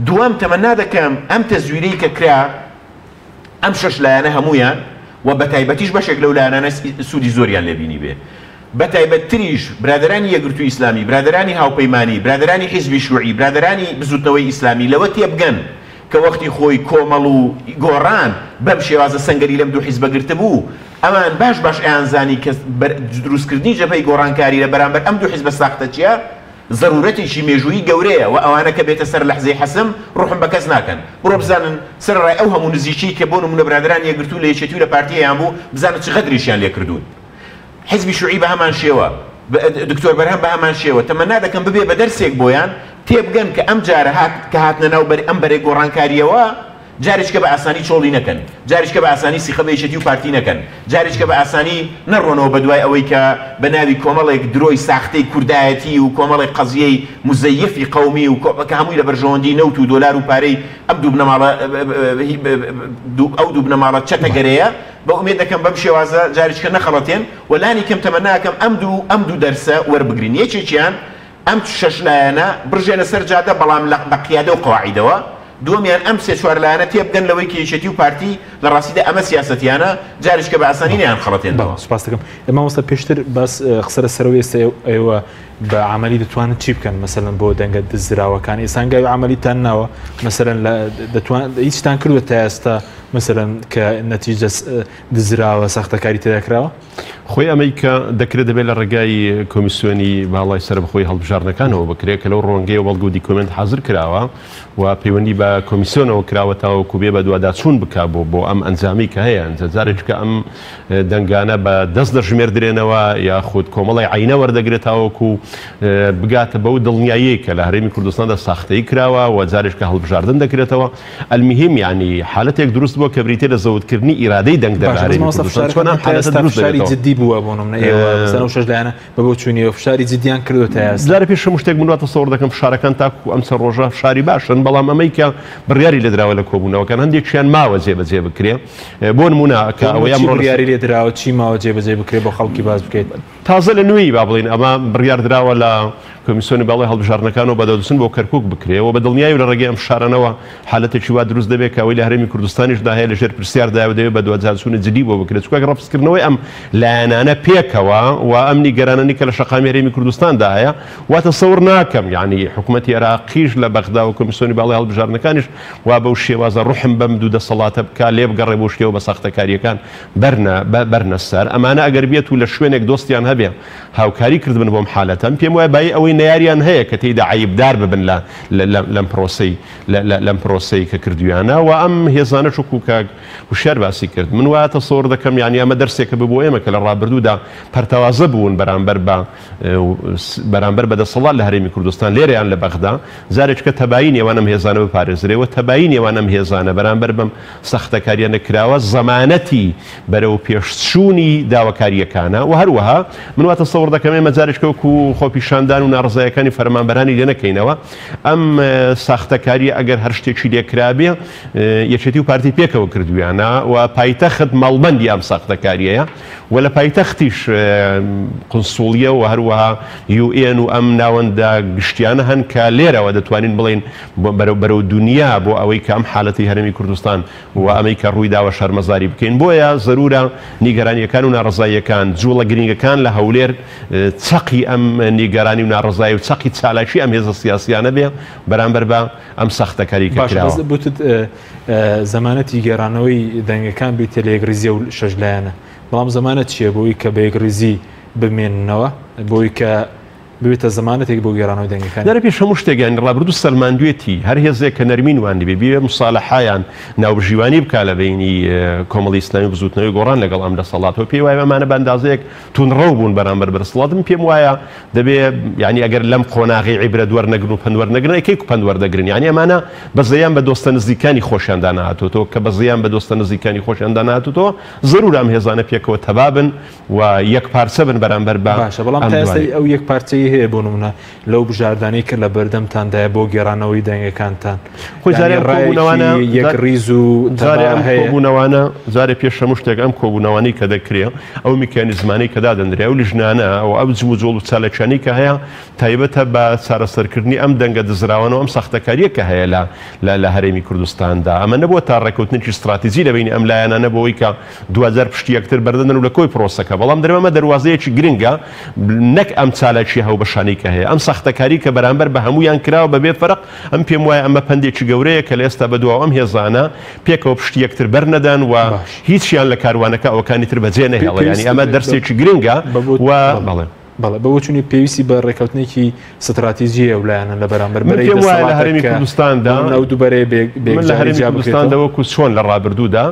دووەم، تەمەنا دەکەم ئەم تەزویرەی کە کرا، ئەم شەش لایەنە هەموویان و بەتایبەتیش بەشێک لەو لایەنانە سوودی زۆریان لێ بینیبێ. بەتایبەتتریش برادەرانی یەکگرتووی ئیسلامی، برادەرانی هاوپەیمانی، برادەرانی حیزبی شوعی، برادەرانی بزوتنەوەی ئیسلامی لەوە تێبگەن کە وەختی خۆی کۆمەڵ و گۆڕان بەم شێوازە سەنگەری لەم دوو حیزبە گرتبوو، ئەوان باش باش ئەیانزانی کە دروستکردنی جەبهەی گۆڕانکاری لە بەرامبەر ئەم دوو حیزبە ساختەچیە زەرورەتێکی مێژوویی گەورەیە و ئەوانە کە بێتە سەر لەحزەی حەسم ڕوحم بە کەس ناکەن. بڕۆ بزانن سەرەڕای ئەو هەموو نزیکیەی کە بۆ نموونە برادەرانی یەکگرتوو لە یەکێتی و لە پارتی هەیانبوو، بزانە چ غەدرێکیان لێ کردوون. حیزبی شوعی بە هەمان شێوە، دکتۆر بەرهەم بە هەمان شێوە، تەمەنا دەکەم ببێ بە دەرسێک بۆیان، تێبگەن کە ئەم جارە هات کە هاتنە ناو بەر ئەم بەرەی گۆڕانکارییەوە، جارێکیکە بە ئاسانی چۆڵی نەکەن، جارێکیکە بە ئاسانی سیخە بە یەکێتی و پارتی نەکەن، جارێکیکە بە ئاسانی نەڕۆنەوە بە دوای ئەوەی کە بە ناوی کۆمەڵێک درۆی ساختەی کوردایەتی و کۆمەڵێک قەزیەی موزەیەفی قەومی و کە هەمووی لە بەرژەوەندی نەوت و دۆلار و پارەی ئەم دوو بنەماڵە ئەو دوو بنەماڵە چەتەگەرەیە بە ئومێد دەکەم بەم شێوازە جارێکیکە نەخەڵەتێن و لانی کەم تەمەنا ئەکەم ئەم دوو ئەم دوو دەرسە وەربگرین یەکێکیان ئەم شەش لایەنە بڕژێنە سەر جادە بەڵام لە بە قیادە و قەواعیدەوە، دووەمیان ئەم سێ چوار لایەنە تێبگەن لەوەی کە یەکێتی و پارتی لە ڕاستیدا ئەمە سیاسەتیانە، جارێکیکە بە ئاسانی نەیانخەڵەتێننەوە. بەڵێ سوپاست دەکەم. مامۆستا پێشتر باس قسە لە سەرەوەی ئێستا ئێوە بە عەمەلی دەتوانن چی بکەن مەسەلەن بۆ دەنگە دزراوەکان ئێستا هەنگاوی عەمەلیتان ناوە مەسەلەن لە دەتوان هیچتان کردووە تا ئێستا مەسەلەن کە نەتیجە دزراوە ساختەکاری تێدا کراوە؟ خۆی ئەمەی کە دەکرێت دەبێت لە ڕێگای کۆمیسیۆنی باڵای سەربەخۆی هەڵبژاردنەکانەوە بکرێت کە لەو ڕوانگەیەوە بەڵگە و دیکۆمێنت حازر کراوە و پەیوەندی بە کۆمیسیۆنەوە کراوە تاوەکو بێ بەدواداچوون بکا بۆ بۆ ئەم ئەنجامی کە هەیە ئەنجا جارێکە ئەم دەنگانە بە دەست دەژمێردرێنەوە یاخود کۆمەڵی عینە وەردەگرێت تاوەکو بگاتە بەو دڵنیاییەی کە لە هەرێمی کوردستاندا ساختەیی کراوە و جارێکە هەڵبژاردن دەکرێتەوە المهم یانی حالەتێک دروست بووە کە بریتیە لە زەوتکردنی ئیرادەی دەنگدەر لە باشە بەس هەرێمی مامۆستا کوردستان چۆن فشارەکان ئەم تا حالەتە ئێستا دروست فشاری دەبێتەوە؟ جدی بووە بۆ نمونە ئێوە مەسەلەن ئەو شەش لایەنە بە بۆچوونی ئێوە فشاری جدیان کردووە تا ئێستا؟ جارێ پێش هەموو شتێک من وا تەسەوڕ دەکەم فشارەکان تاکوو ئەم چەند ڕۆژە فشاری باشن بەڵام ئەمەی کە بڕیاری لێدراوە لە کۆبوونەوەکان هەندێکیان ماوە جێبەجێ بکرێ بۆ نموونە کە بۆ نمونە ئەوەی چی ئەمڕۆ لەسەر بڕیاری لێدراوە چی ماوە جێبەجێ بکرێ بۆ خەڵکی باس بکەیت؟ تازە لە نوێی با بڵێین ئەمە بڕیار دراوە لە کۆمیسیۆنی باڵای هەڵبژاردنەکانەوە بەدەدوچن بۆ کەرکوک بکرێ و بە دڵنیایی و لە ڕێگەی ئەم فشارانەوە حالەتێکی وا دروست دەبێت کە ئەوەی لە هەرێمی کوردستانیشدا هەیە لە ژێر پرسیاردایە و دەبێت بەدواجارچوونی جدی بۆ بکرێت چونکە ڕەفزکردنەوەی ئەم لایەنانە پێکەوە و ئەم نیگەرانانی کە لە شەقامی هەرێمی کوردستاندا هەیە وا تەسەور ناکەم یانی حکومەتی عێراقیش لە بەغدا و کۆمیسیۆنی باڵای هەڵبژاردنەکانیش وا بەو شێوازە ڕوحم بەم دوو دەسەڵاتە بکا لێبگەڕێ بۆ شتێوە بە ساختەکارییەکان بەرنە بەرنە سەر ئەمانە ئەگەر بێت و لە شوێنێک دۆستیان هەبێ هاوکاری کردبن بۆم حالەتە من پێم وایە بایی ئەوەی نەیاریان هەیە کە تێیدا عەیبدار ببن لە لەم پرۆسەی لەم پرۆسەی کە کردویانە و ئەم هێزانەش وەکو کاک هوشیار باسی کرد من وایە تەسەور دەکەم یانی ئەمە دەرسێکە ببوو بۆ ئێمە کە لە ڕابردوودا پەرتەوازە بوون بەرامبەر بە بەرامبەر بە دەسەڵات لە هەرێمی کوردستان لێرە یان لە بەغدا جارێکە تەبایی نێوان ئەم هێزانە بپارێزرێ و تەبایی نێوان ئەم هێزانە بەرامبەر بەم ساختەکارییە نەکراوە زەمانەتی بەرەو پێشچوونی داواکارییەکانە و هەروەها من وا تەسەوڕ دەکەم ئێمە جارێکە وەکو خۆپیشاندان و ناڕەزایەکانی فەرمانبەرانی لێ نەکەینەوە ئەم ساختەکارییە ئەگەر هەر شتێکی لێ کرابێ یەکێتی و پارتی پێکەوە کردویانە و پایتەخت مەڵبەندی ئەم ساختەکارییەیە و لە پایتەختیش قونسوڵیە و هەروەها یوئێن و ئەم ناوەندە گشتیانە هەن کە لێرەوە دەتوانین بڵێین بەرەو بەرەو دونیا بۆ ئەوەی کە ئەم حالەتەی هەرێمی کوردستان و ئەمەی کە ڕووی داوە شەرمەزاری بکەین بۆیە زەرورە نیگەرانیەکان و ناڕەزاییەکان جوڵە گرینگەکان لە هەولێر چەقی ئەم نیگەرانی و ناڕەزایی و چەقی چالاکی ئەم هێزە سیاسیانە بێ بەرامبەر بە ئەم ساختەکاری کە باشە بەس کراوە. بوتت زەمانەتی گێڕانەوەی دەنگەکان بریتیە لە یەکڕیزی ئەو شەش لایەنە بەڵام زەمانەت چیە بۆی کە بە یەکڕیزی بمێننەوە بۆی کە ببێتە زەمانەتێک بۆ گێڕانەوەی دەنگەکانی. دیارە پێش هەموو شتێک یانی ڕابردوو سەلماندوێتی هەر هێزێک کە نەرمی نواندبێ بیەوێ موسالەحە یان ناوبژیوانی بکا لە بەینی کۆمەڵی ئیسلامی و بزووتنەوەی گۆڕان لەگەڵ ئەم دەسەڵاتەوە پێی وایە ئەمانە بە ئەندازەیەک توندڕەو بوون بەرامبەر بە دەسەڵات من پێم وایە دەبێ یانی ئەگەر لەم قۆناغەی عیبرەت وەرنەگرن و پەند وەرنەگرن ئەی کەی پەند وەردەگرن یانی ئەمانە بەزەیان بە دۆستە نزیکانی خۆشیاندا نەهاتۆتەوە کە بەزەیان بە دۆستە نزیکانی خۆشیاندا نەهاتۆتەوە زەرورە ئەم هێزانە پێکەوە تەبا بن و یەک پارچە بن بەرامبەر بە باشە بەڵام ئەم تا ئێستا دوانەی. ئەو یەک پارچەیە هەیە بۆ نمونە لەو بژاردانەی کە لە بەردەمتاندایە بۆ گێڕانەوەی دەنگەکانتان؟ خۆی جارێ یانی ئەم کۆبوونەوانە ڕایەکی یەکڕیز و جارێ تەبا ئەم هەیە؟ کۆبوونەوانە جارێ پێش هەموو شتێک ئەم کۆبوونەوانەی کە دەکرێ ئەو میکانیزمانەی کە دادەنرێ ئەو لیژنانە و ئەو جموجۆڵ و چالاکیانەی کە هەیە تایبەتە بە چارەسەرکردنی ئەم دەنگە دزراوانە و ئەم ساختەکارییە کە هەیە لە لە لە هەرێمی کوردستاندا. ئەمە نەبووە تا ڕێککەوتنێکی ستراتیجی لە بەینی ئەم لایەنانە بۆ ئەوەی کە دواجار پشتی یەکتر بەردەدەن و لە کۆی پرۆسەکە. بەڵام دەرم ئەمە دەروازەیەکی گرنگە نەک ئەم چالاکییە هاوبەشانەی کە هەیە، ئەم ساختەکاری کە بەرامبەر بە هەموویان کراوە بە بێ فەرق، ئەم پێم وایە ئەمە پەندێکی گەورەیە کە لە ئێستا بەدواوە ئەم هێزانە پێکەوە پشتی یەکتر بەرنەدەن و باش. هیچیان لە کاروانەکە ئەوەکانی تر بەجێ نەهێڵێ. یانی پێویست ئەمە دەرسێکی گرنگە بە بۆ و بەڵێ. بەڵێ. بەڵێ، بە بۆچوونی پێویستی بە ڕێککەوتنێکی ستراتیجییە ئەو لایەنە لە بەرامبەر من بەرەی پێم وایە لە دەسەڵاتە هەرێمی کە کوردستاندا بۆ ئەو دوو بەرەیە بێ من لە بێکجاری هەرێمی جیا کوردستاندا بکرێتەوە. وەکو چۆن لە ڕابردوودا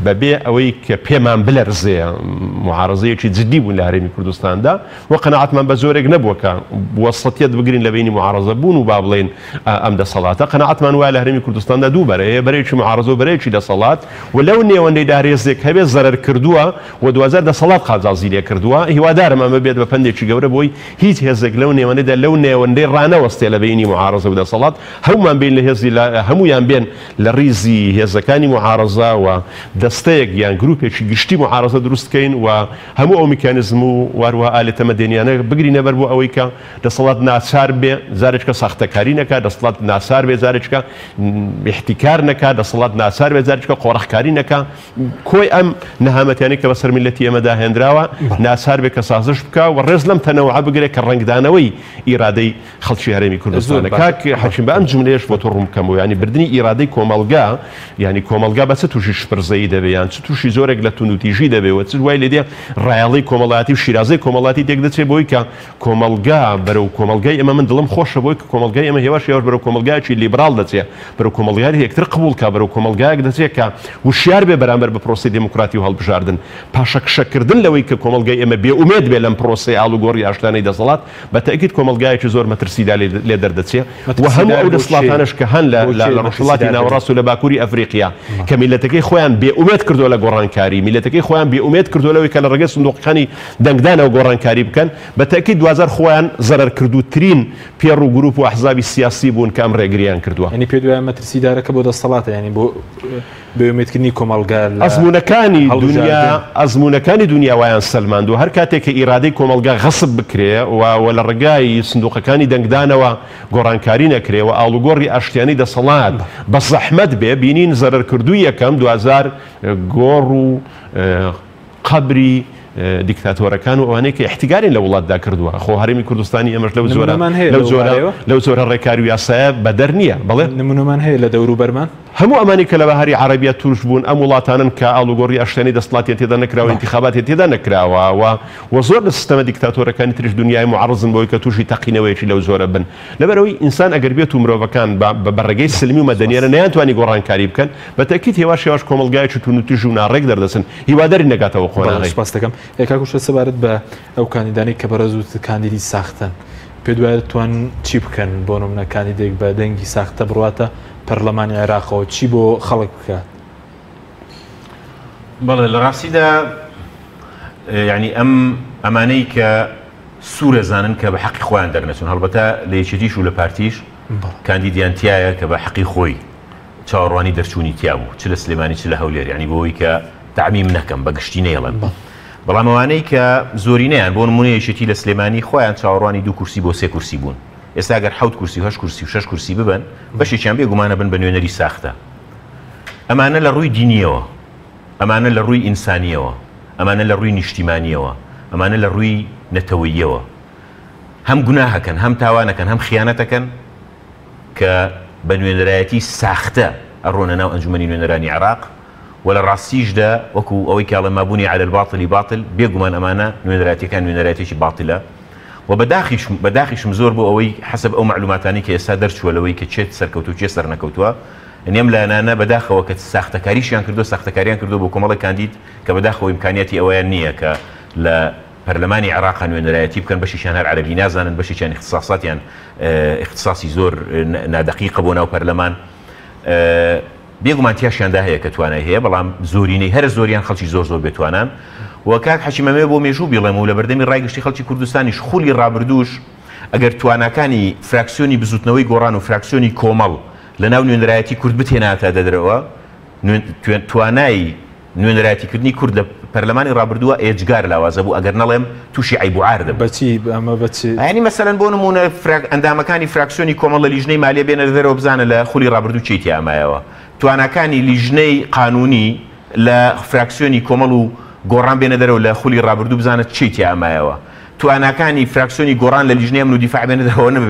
بەبێ ئەوەی کە پێمان بلەرزێ موعارەزەیەکی جدی بوون لە هەرێمی کوردستاندا و قەناعەتمان بە جۆرێک نەبووە کە وەسەتیەت بگرین لە بەینی موعارەزە بوون و با بڵێین ئەم دەسەڵاتە قەناعەتمان وایە لە هەرێمی کوردستاندا دوو بەرە هەیە بەرەیەکی موعارەزە و بەرەیەکی دەسەڵات و لەو نێوەندەیدا هەر هێزێک هەبێ زەرەر کردووە و دواجار دەسەڵات قازانجی لێ کردووە، هیوادارم ئەمە بێت بە پەندێکی گەورە بۆی هیچ هێزێک لەو نێوەندەدا لەو نێوەندەی ڕانەوەستێ لە بەینی موعارەزە و دەسەڵات، هەموومان بێین لە هێزی لە هەموویان بێن لە ڕیزی هێزەکانی موعارەزە و دەستەیەک یان گروپێکی گشتی موعارەزە دروست کەین و هەموو ئەو میکانیزم و واروها ئالێتە مەدەنیانە بگرینە بەر بۆ ئەوەی کە دەسەڵات ناچار بێ جارێکە ساختەکاری نەکا، دەسەڵات ناچار بێ جارێکە ئیحتیکار نەکا، دەسەڵات ناچار بێ جارێکە قۆرخکاری نەکا. کۆی ئەم نەهامەتیانەی کە بەسەر میللەتی ئێمەدا هێنراوە، ناچار بێ کە سازش بکا و ڕێز لەم تەنەوعە بگرێ کە ڕەنگدانەوەی ئیرادەی خەڵکی هەرێمی کوردستانە. کاک حەکیم با ئەم جوملەیەش بۆ تۆ ڕوون بکەمەوە، یانی بردنی ئیرادەی کۆمەڵگا، یانی کۆمەڵگا بە چ تووشی شپرزەیی دەبێ یان چ تووشی جۆرێک لە توندوتیژی دەبێ و چ وای لێ دێ ڕایەڵەی کۆمەڵایەتی و شیرازەی کۆمەڵاتی تێک دەچێ بۆی کە کۆمەڵگا بەرەو کۆمەڵگای ئێمە من دڵم خۆشە بۆی کە کۆمەڵگای ئێمە هێواش هێواش بەرەو کۆمەڵگایەکی لیبراڵ دەچێ بەرەو کۆمەڵگای یەکتر قبوڵ کا بەرەو کۆمەڵگایەک دەچێ کە وشیار بێ بەرامبەر بە پرۆسەی دێموکراتی و هەڵبژاردن پاشەکشەکردن لەوەی کە کۆمەڵگای ئێمە بێ ئومێد بێ لەم پرۆسەی ئاڵوگۆڕی ئاشتانەی دەسەڵات بە تەئکید کۆمەڵگایەکی زۆر مەترسیدار لێ دەردەچێ و هەموو مەترسیدار ئەو بۆ کێ؟ دەسڵاتانەش کە هەن لە بۆ لە کێ لە ڕۆژهەڵاتی مەترسیدار دەبێت؟ ناوەڕاست و لە باکووری ئەفریقیا کە میللەتەکەی خۆیان بێ ئومێد کردووە لە گۆڕانکاری میللەتەکەی خۆیان بێ ئومێد کردووە لەوەی کە لە ڕێگەی سندوقەکانی دەنگدانەوە گۆڕانکاری بکەن، بە تەئکید دواجار خۆیان زەرەرکردووترین پێڕ و گروپ و ئەحزابی سیاسی بوون کە ئەم ڕێگرییان کردووە. یانی پێت وایە مەترسیدارەکە بۆ دەستەڵاتە یانی بۆ بێئومێدکردنی کۆمەڵگا لە ئەزموونەکانی دونیا هەڵبژاردن؟ ئەزموونەکانی دونیا وایان سەلماندووە هەر کاتێک کە ئیرادەی کۆمەڵگا غەسب بکرێ و و لە ڕێگای سندوقەکانی دەنگدانەوە گۆڕانکاری نەکرێ و ئاڵوگۆڕی ئاشتیانەی دەسەڵات بە زەحمەت بێ، بینین زەرەرکردووی یەکەم دواجار گۆڕ و قەبری دیکتاتۆرەکان و ئەوانەی کە ئیحتیگاریان لە وڵاتدا کردووە. خۆ هەرێمی کوردستانی ئێمەش لەو جۆرە نمونەمان هەیە لەو لەو جۆرە بارەیەوە؟ لەو جۆرە ڕێکار و یاسایە بەدەر نییە. بەڵێ؟ نمونەمان هەیە لە دەوروبەرمان؟ هەموو ئەمانەی کە لە بەهاری عەرەبییە تووش بوون ئەم وڵاتانەن کە ئاڵوگۆڕی ئاشتیانەی دەسەڵاتیان تێدا نەکراوە، بەڵێ. ئینتیخاباتیان تێدا نەکراوە و و زۆر لە سیستەمە دیکتاتۆرەکانی تریش دونیای موعەڕزن بەوەی کە تووشی تەقینەوەیەکی لەو جۆرە بن. لەبەرئەوەی ئینسان ئەگەر بێت و مرۆڤەکان بە بە ڕێگەی سلمی و مەدەنیانە نەیانتوانی گۆڕانکاری بکەن، بە تەئکید هێواش هێواش کۆمەڵگایەکی توندوتیژ و ناڕێک دەردەچن، هیوادارین نەگاتەوە بەڵێ قۆناغی. سوپاست دەکەم. کاک وشە سەبارەت بە ئەو کاندیدانەی کە بەڕێز وتت کاندیدی ساختەن، پێت وایە دەتوانن چی بکەن؟ بۆ نمونە کاندیدێک بە دەنگی ساختە بڕواتە پەرلەمانی عێراقەوە چی بۆ خەڵک بکات؟ بەڵێ لە ڕاستیدا یعنی ئەم ئەمانەی کە سوورە زانن کە بە حەقی خۆیان دەرنەچون هەڵبەتە لە یەکێتیش و لە پارتیش کاندیدیان تایە کە بە حەقی خۆی چاوەڕوانی دەرچوونی تیا بوو چ لە سلێمانی چ لە هەولێر یانی بۆ ئەوەی کە تەعمیم نەکەم بە گشتی نەیڵێم بەڵام ئەوانەی کە زۆرینەیان بۆ نمونە یەکێتی لە سلێمانی خۆیان چاوەڕوانی دوو کورسی بۆ سێ کورسی بوون ئێستا گەر حەوت کورسی و هەشت کورسی و شەش کورسی ببەن بەشێکیان بێگومانە بن بە نوێنەری ساختە ئەمانە لە ڕووی دینیەوە ئەمانە لە ڕووی ئینسانیەوە ئەمانە لە ڕووی نیشتیمانیەوە ئەمانە لە ڕووی نەتەوەییەوە هەم گوناهەکەن هەم تاوانەکەن هەم خیانەتەکەن کە بە نوێنەرایەتی ساختە ئەڕۆنە ناو ئەنجومەنی نوێنەرانی عێراق و لە ڕاستیشدا وەکو ئەوەی کە ئەڵێن ما بنی علی الباطل باطل بێگومان ئەمانە نوێنەرایەتیەکان نوێنەرایەتیەکی باتلە و بەداخیشم بەداخیشم زۆر بۆ ئەوەی حەسەب ئەو مەعلوماتانەی کە ئێستا دەرچووە لەوەی کە کێ سەرکەوتوو کێ سەرنەکەوتووە یعنی ئەم لایەنانە بەداخەوە کە ساختەکاریشیان کردووە ساختەکاریان کردووە بۆ کۆمەڵێک کاندید کە بەداخەوە ئیمکانیاتی ئەوەیان نییە کە لە پەرلەمانی عێراقا نوێنەرایەتی بکەن، بەشێکیان هەر عەرەبی نازانن، بەشێکیان ئیختساساتیان ئیختساسی زۆر نادەقیقە بۆ ناو پەرلەمان. بێگومان تیاشیاندا هەیە کە توانای هەیە، بەڵام زۆرینەی هەرە زۆریان خەڵکی زۆر زۆر بێتوانان و کاک حەکیم ئەمەوێ بۆ مێژوو بیڵێم و لە بەردەمی ڕای گشتی خەڵکی کوردستانیش خولی ڕابردووش ئەگەر تواناکانی فراکسیۆنی بزوتنەوەی گۆڕان و فراکسیۆنی کۆمەڵ لە ناو نوێنەرایەتی کورد بتێناتە دەرەوە توانای نوێنەرایەتیکردنی کورد لە پەرلەمانی ڕابردووە ئێجگار لاوازە بوو ئەگەر نەڵێم تووشی عەیب و عار دەبوو. بە چی؟ ئەمە بە چ؟ یانی مەسەلەن بۆ نموونە ئەندامەکانی فراکسیۆنی کۆمەڵ لە لیژنەی مالیە بێنە دەرەوە بزانە لە خولی ڕابردوو کێی تیا مایەوە. تواناکانی لیژنەی قانوونی لە فراکسیۆنی کۆمەڵ و گۆڕان بێنە دەرەوە لە خولی ڕابردوو بزانە چێی تیا مایەوە. تواناکانی فراکسیۆنی گۆڕان لە لیژنەی ئەمن و دیفاع بێنە دەرەوە نەبێ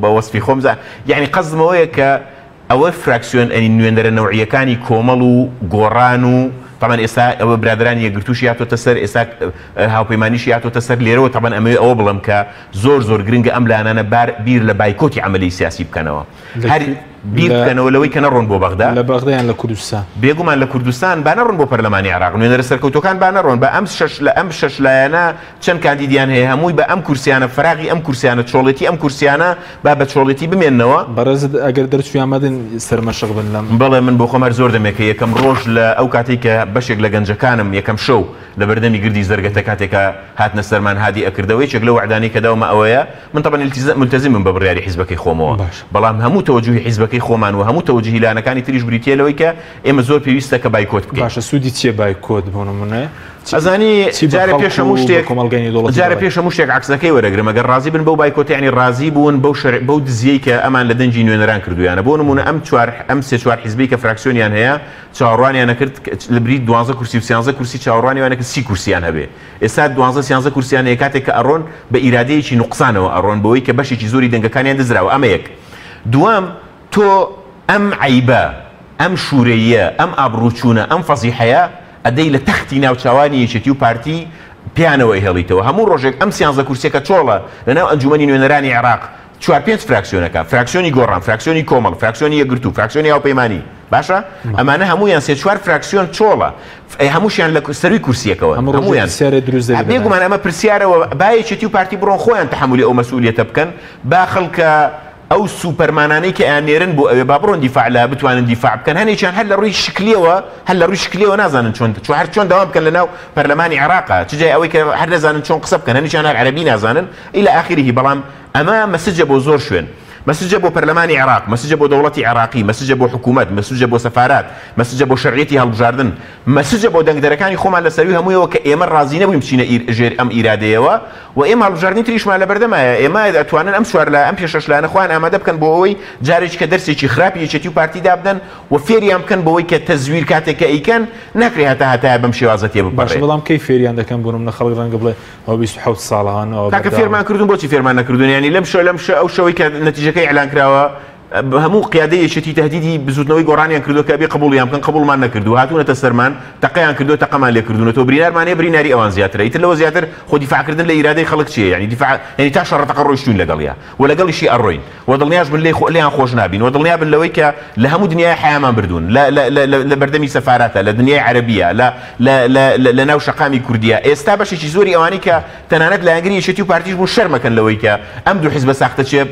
بە وەسفی خۆم یانی قەسدم ئەوەیە کە ئەوە فراکسیۆن ئەنی نوێنەرە نەوعیەکانی کۆمەڵ و گۆڕان و تەبعەن ئێستا ئەوە برادەرانی یەکگرتووشی هاتۆتە سەر ئێستا هاوپەیمانیشی هاتۆتە سەر لێرەوە تەبعەن ئەمەوێ ئەوە بڵێم کە زۆر زۆر گرنگە ئەم لایەنانە بار بیر لە بایکۆتی عەمەلی سیاسی بکەنەوە هەر بیر بکەنەوە لەوەی کە نەڕۆن بۆ بەغدا لە بەغدا یان لە کوردستان؟ بێگومان لە کوردستان با نەڕۆن بۆ پەرلەمانی عێراق نوێنەرە سەرکەوتووەکان با نەڕۆن با ئەم شەش لە ئەم شەش لایەنە چەند کاندیدیان هەیە هەمووی بە ئەم کورسیانە فەراغی ئەم کورسیانە چۆڵێتی ئەم کورسیانە با بە چۆڵێتی بمێننەوە. بەڕێزت ئەگەر دەرچووی ئامادەن سەرمەشق بن لەم. بەڵێ من بۆخۆم هەر زۆر دەمێکە یەکەم ڕۆژ لە ئەو کاتەی کە بەشێک لە گەنجەکانم یەکەم شەو لە بەردەمی گردی زەرگەتە کاتێک کە هاتنە سەرمان هادی ئەکردەوە یەکێک لەو وەعدانەی کە داومە ئەوەیە من تەبعەن مولتەزیمم بە بڕیاری حیزبەکەی خۆمەوە بەڵام هەموو تەوەجوهی حیزبەکەی خۆمان و هەموو تەوەجوهی لایەنەکانی تریش بریتیە لەوەی کە ئێمە زۆر پێویستە کە بایکۆت بکەین. باشە سوودی چیە بایکۆت بۆ نمونە؟ ئەزانی جارێ پێش هەموو شتێک جارێ پێش هەموو شتێک عەکسەکەی وەرەگرم ئەگەر ڕازی بن بەو بایکۆتە یانی ڕازی بوون بەو شەرع بەو دزیەی کە ئەمان لە دەنگی نوێنەران کردویانە بۆ نمونە ئەم چوار ئەم سێ چوار حیزبەی کە فراکسیۆنیان هەیە چاوەڕوانیان نەکرد لە بری دوانزە کورسی و سیانزە کورسی چاوەڕوانی وانە کرد سی کورسیان هەبێ ئێستا دوانزە سیانزە کورسیان هەیە کاتێک کە ئەڕۆن بە ئیرادەیەکی نوقسانەوە ئەڕۆن بەوەی کە بەشێکی زۆری دەنگەکانیان دزراوە ئەمە یەک دووەم تۆ ئەم عەیبە، ئەم شورەییە، ئەم ئابڕووچوونە، ئەم فەزیحەیە ئەدەی لە تەختی ناوچاوانی یەکێتی و پارتی پێیانەوە ئەیهێڵیتەوە. هەموو ڕۆژێک ئەم سیانزە کورسیە کە چۆڵە لەناو ئەنجومەنی نوێنەرانی عێراق چوار پێنج فراکسیۆنەکە، فراکسیۆنی گۆڕان، فراکسیۆنی کۆمەڵ، فراکسیۆنی یەکگرتوو، فراکسیۆنی هاوپەیمانی، باشە ئەمانە هەموویان سێ چوار فراکسیۆن چۆڵە، هەمووشیان لە سەرووی کورسیەکەوەن، هەموویان. بێگومان ئەمە پرسیارە و با یەکێتی و پارتی بڕۆن خۆیان تەحەمولی ئەو مەسئولیەتە بکەن، با خەڵکە ئەو سوپەرمانانەی کە ئەیاننێرن بۆ ئەوێ با بڕۆن دیفاع لە بتوانن دیفاع بکەن هەنێکیان هەر لە ڕووی شکلیەوە هەر لە ڕووی شکلیەوە نازانن چۆن چۆ هەر چۆن دەوام بکەن لە ناو پەرلەمانی عێراقا چ جای ئەوەی کە هەر نەزانن چۆن قسە بکەن هەنێکیان هەر عەرەبی نازانن إلى آخره بەڵام ئەمە مەسجە بۆ زۆر شوێن مەسجە بۆ پەرلەمانی عێراق مەسجە بۆ دەوڵەتی عێراقی مەسجە بۆ حکوومەت مەسجە بۆ سەفارات مەسجە بۆ شەرعیەتی هەڵبژاردن مەسجە بۆ دەنگدەرەکانی خۆمان لە سەروی هەموویەوە کە ئێمە ڕازی نەبووین بچینە ژێر ئەم ئیرادەیەوە و ئێمە هەڵبژاردنی تریشمان لەبەردەمایە، ئێمە ئەتوانن ئەم چوار لایە، ئەم پێ شەش لایەنە خۆیان ئامادە بکەن بۆ ئەوەی جارێکی کە دەرسێکی خراپی یەکێتی و پارتی دابدەن و فێریان بکەن بەوەی کە تەزویر کاتێک کە ئەیکەن ناکرێ هەتا هەتایە بەم شێوازە تێ باشە بپەڕێ. بەڵام کەی فێریان دەکەن بۆ نمونە خەڵک ڕەنگە بڵێ ئەوە 27 ساڵە هان ئەوە کاکە بەردەوامە. فێرمان کردوون بۆچی فێرمان نەکردوون یانی لەم شەو لەم شە ئەو شەوەی کە نەتیجەکەی ئیعلان کراوە هەموو قیادەی یەکێتی تەهدیدی بزوتنەوەی گۆڕانیان کردوە کە ئەبێ قبوڵیان بکەن قبوڵمان نەکردوە هاتونەتە سەرمان تەقەیان کردوە تەقەمان لێ کردونەتەوە برینارمان هەیە بریناری ئەوان زیاترە ئیتر لەوە زیاتر خۆ دیفاع کردن لە ئیرادەی خەڵک چیە یانی دیفاع یانی تا شەڕە تەقە ڕۆیشتوین لەگەڵیا و لەگەڵیشی ئەڕۆین و دڵنیاش بن لێی لێیان خۆش نابین و دڵنیا بن لەوەی کە لە هەموو دنیای حەیامان بردوون لە لە لە لە بەردەمی سەفاراتە لە دنیای عەرەبیە لە لە لە لە ناو شەقامی کوردیە ئێستا بەشێکی زۆری ئەوانەی کە تەنانەت لایەنگری یەکێتی و پارتیش بوون شەرمەکەن لەوەی کە ئەم دوو حیزبە ساختەچیە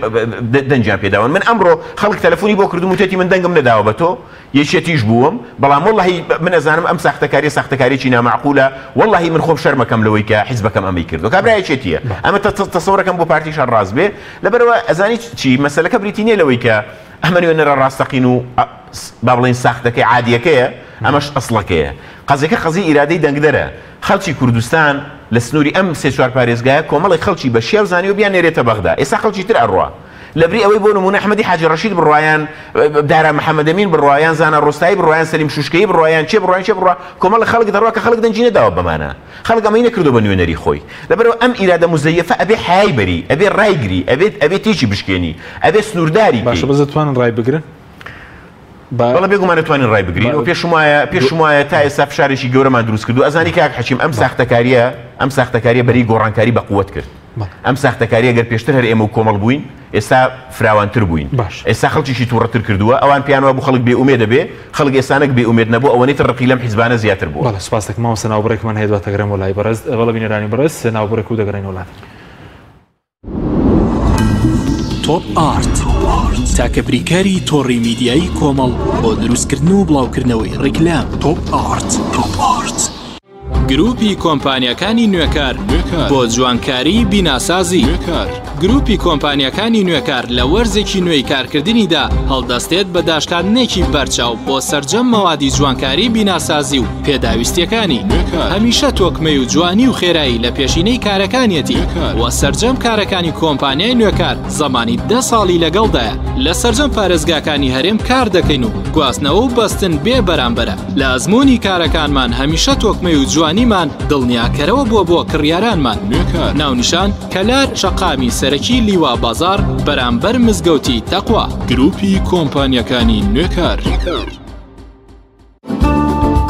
دەنگیان پێداون من ئەمڕۆ خەڵک تەلەفۆنی بۆ کردوم وتێتی من دەنگم نەداوە بە تۆ یەکێتیش بووم بەڵام وەڵاهی من ئەزانم ئەم ساختەکاریە ساختەکاریەکی نامەعقولە وەڵاهی من خۆم شەرمەکەم لەوەی کە حیزبەکەم ئەمەی کردوە کابرا یەکێتیە ئەمە تەسەورەکەم بۆ پارتیش هەر ڕاست بێ لەبەرئەوە ئەزانی چی مەسەلەکە بریتی نیە لەوەی کە ئەمە نوێنەرە ڕاستەقین و با بڵێین ساختەکەی عادیەکەیە ئەمەش ئەسڵەکەیە قەزیەکە قەزیەی ئیرادەی دەنگدەرە خەڵکی کوردستان لە سنووری ئەم سێ چوار پارێزگایە کۆمەڵێک خەڵکی بە شیاو زانیوە بیاننێرێتە بەغدا ئێستا خەڵکی تر ئەڕوا لەبری ئەوەی بۆ نموونە ئەحمەدی حاجی ڕەشید بڕوا یان دارا محەمەدەمین بڕوا یان زانا ڕۆستایی بڕوا یان سەلیم شوشکەیی بڕوا یان کێ بڕوا یان کێ بڕوا کۆمەڵێک خەڵک دەڕوا کە خەڵک دەنگی نەداوە بەمانە خەڵک ئەمەی نەکردووە بە نوێنەری خۆی لەبەرئەوە ئەم ئیرادە موزەیەفە ئەبێ حەیای بەری ئەبێ ڕایگری ئەبێ ئەبێ تێکی بشکێنی ئەبێ سنوورداری باشە کەی. بەس دەتوانن ڕای بگرن؟ با بەڵێ بێگومان دەتوانین ڕای بگرین و پێشم وایە پێشم وایە تا ئێستا فشارێکی گەورەمان دروست کردووە ئەزانی کاک حەکیم ئەم ساختەکارییە ئەم ساختەکارییە بەرەی گۆڕانکاری بە قوت کرد ئەم ساختەکارییە گەر پێشتر هەر ئێمە و کۆمەڵ بووین ئێستا فراوانتر بووین ئێستا خەڵکیشی تووڕەتر کردووە ئەوان پێیان وابوو خەڵک بێ ئومێدە بێ خەڵک ئێستا نەک بێ ئومێد نەبوو ئەوەنەی تر ڕقی لەم حیزبانە زیاتر بووە. بەڵێ سوپاس دەکەم مامۆستا ناوبڕێکمان هەیە دواتر دەگەڕێمەوە لای بەڕێز بەڵێ بینەرانی بەڕێز ناوبڕێک و دەگەڕێینەوە لاتان. تۆپ ئارت، تاکە بریکاری تۆڕی میدیایی کۆمەڵ بۆ دروستکردن و بڵاوکردنەوەی ڕیکلام. تۆپ ئارت. گروپی کۆمپانیاکانی نوێکار بۆ جوانکاری بیناسازی. گروپی کۆمپانیاکانی نوێکار لە وەرزێکی نوێی کارکردنیدا هەڵدەستێت بە داشکاندنێکی بەرچاو بۆ سەرجەم مەوادی جوانکاری بیناسازی و پێداویستیەکانی. هەمیشە تۆکمەی و جوانی و خێرایی لە پێشینەی کارەکانیەتی و سەرجەم کارەکانی کۆمپانیای نوێکار زەمانی دە ساڵی لەگەڵدایە. لە سەرجەم پارێزگاکانی هەرێم کار دەکەین و گواستنەوە و بەستن بێ بەرامبەرە. لە ئەزموونی کارەکانمان هەمیشە تۆکمەی و جوانیمان دڵنیاکەرەوە بووە بۆ کڕیارانمان. ناونیشان، کەلار شەقامی سەرەکی لیوا بازاڕ بەرامبەر مزگەوتی تەقوا. گروپی کۆمپانیاکانی نوێکار.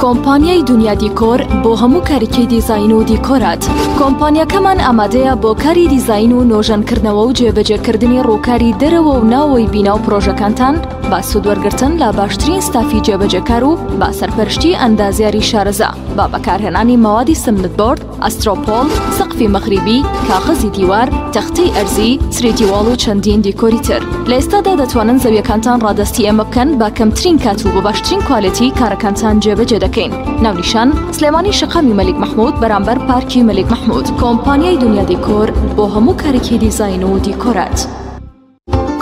کۆمپانیای دونیا دیکۆر بۆ هەموو کارێکی دیزاین و دیکۆرات. کۆمپانیاکەمان ئامادەیە بۆ کاری دیزاین و نۆژەنکردنەوە و جێبەجێکردنی ڕووکاری دەرەوە و ناوەوەی بینا و پرۆژەکانتان بە سوودوەرگرتن لە باشترین ستافی جێبەجێکار و بە سەرپەرشتی ئەندازیاری شارەزا بە بەکارهێنانی مەوادی سمنت بۆرد، ئەسترۆپۆڵ، سەقفی مەغریبی، کاغەزی دیوار، تەختەی ئەرزی، سریتی واڵ و چەندین دیکۆری تر. لە ئێستادا دەتوانن زەویەکانتان ڕادەستی ئێمە بکەن بە کەمترین کات و بە باشترین کوالێتی کارەکانتان جێبەجێ دەکەین. ناونیشان، سلێمانی شەقامی مەلیک مەحمود بەرامبەر پارکی مەلیک مەحمود. کۆمپانیای دونیا دیکۆر بۆ هەموو کارێکی دیزاین و دیکۆرات.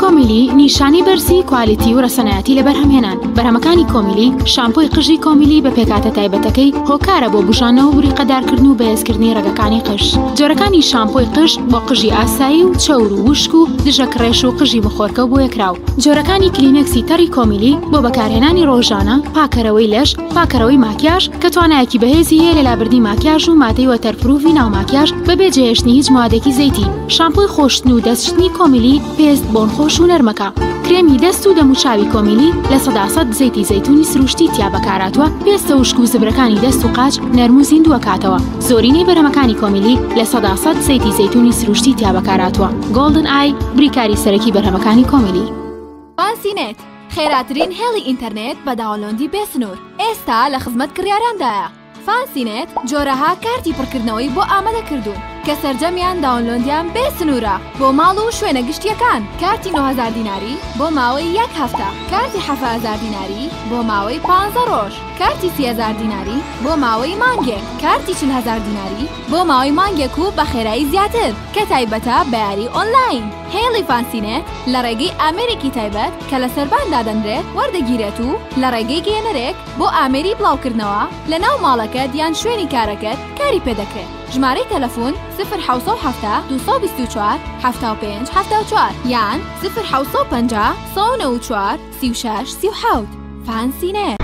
کۆمیلی نیشانەی بەرزی کوالیتی و رەسەنایەتی لە بەرهەمهێنان بەرهەمەکانی کۆمیلی، شامپۆی قژی کۆمیلی بە پێکهاتە تایبەتەکەی هۆکارە بۆ بوژانەوە و بریقەدارکردن و بەهێزکردنی رەگەکانی قژ. جۆرەکانی شامپۆی قژ بۆ قژی ئاسایی و چەور و وشک و دژە کڕێش و قژی مخۆرکە و بۆیەکراو. جۆرەکانی کلینێکسی تەڕی کۆمیلی بۆ بەکارهێنانی رۆژانە، پاکەرەوەی لەش، پاکەرەوەی ماکیاژ کە توانایەکی بەهێزی هەیە لە لابردنی ماکیاژ و مادەی وەتەرپروڤی ناو ماکیاژ بەبێ جێهێشتنی هیچ موادێکی زەیتی. شامپۆی خۆشتن و دەست شتنی کۆمیلی پێست بۆن خۆش و نەرمەکە. کرێمی دەست و دەموچاوی کۆمیلی 100% زەیتی زەیتونی سروشتی تیا بەکارهاتووە پێستە وشک و زبرەکانی دەست و قاچ نەرم و زیندووەکاتەوە. زۆرینەی بەرهەمەکانی کۆمیلی 100% زەیتی زەیتونی سروشتی تیا بەکارهاتووە. گۆڵدن ئای بریکاری سەرەکی بەرهەمەکانی کۆمیلی. فانسی نێت، خێراترین هێڵی ئینتەرنێت بە download ی بێ سنوور، ئێستا لە خزمەت کڕیاراندایە. فانسی نێت جۆرەها کارتی پڕکردنەوەی بۆ ئامادە کردوون کە سەرجەمیان download یان بێ سنوورە بۆ ماڵ و شوێنە گشتییەکان، کارتی 9000 دیناری بۆ ماوەی یەک هەفتە، کارتی 7000 دیناری بۆ ماوەی پانزە ڕۆژ، کارتی 30000 دیناری بۆ ماوەی مانگێک، کارتی 40000 دیناری بۆ ماوەی مانگێک و بە خێرایی زیاتر کە تایبەتە بە یاری ئۆنلاین. هێڵی فانسینێت لە ڕێگەی ئامێرێکی تایبەت کە لە سەربان دادەنرێت وەردەگیرێت و لە ڕێگەی گەیەنەرێک بۆ ئامێری بڵاوکردنەوە لە ناو ماڵەکەت یان شوێنی کارەکەت کاری پێدەکرێت. ژمارەی تەلەفون، سفر 770 224 75 74 یان سفر 750 194 36 37. فانسینێت.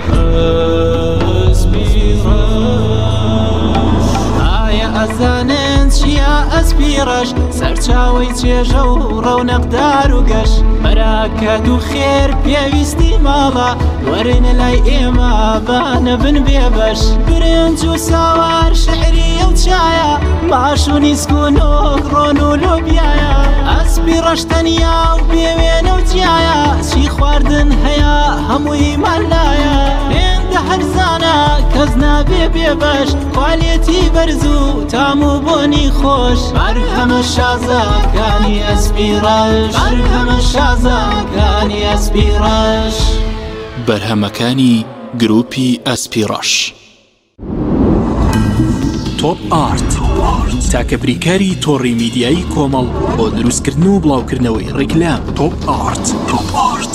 ئایا ئەزانن چییە ئەسپی ڕەش؟ سەرچاوەی چێژە و ڕەونەقدار و گەش، بەراکەت و خێر پێویستی ماڵە، وەرن لای ئێمە با نەبن بێبەش. برنج و ساوار شعریە و چایە، ماش و نیسک و نۆک ڕۆن و لۆبیایە، ئەسپی ڕەش تەنیا و بێوێنە و جیایە، چی خواردن هەیە هەموویمان لایە، هێندە هەرزانە کەس نابێ بێبەش، کوالێتی بەرز و تام و بۆنی خۆش، بەرهەمە شازەکانی ئەسپی ڕەش، بەرهەمە شازەکانی ئەسپی ڕەش. بەرهەمەکانی گروپی ئەسپی ڕەش. تۆپ ئارت، تاکە بریکاری تۆڕی میدیایی کۆمەڵ بۆ دروستکردن و بڵاوکردنەوەی ڕیکلام. تۆپ ئارت. تۆپ ئارت.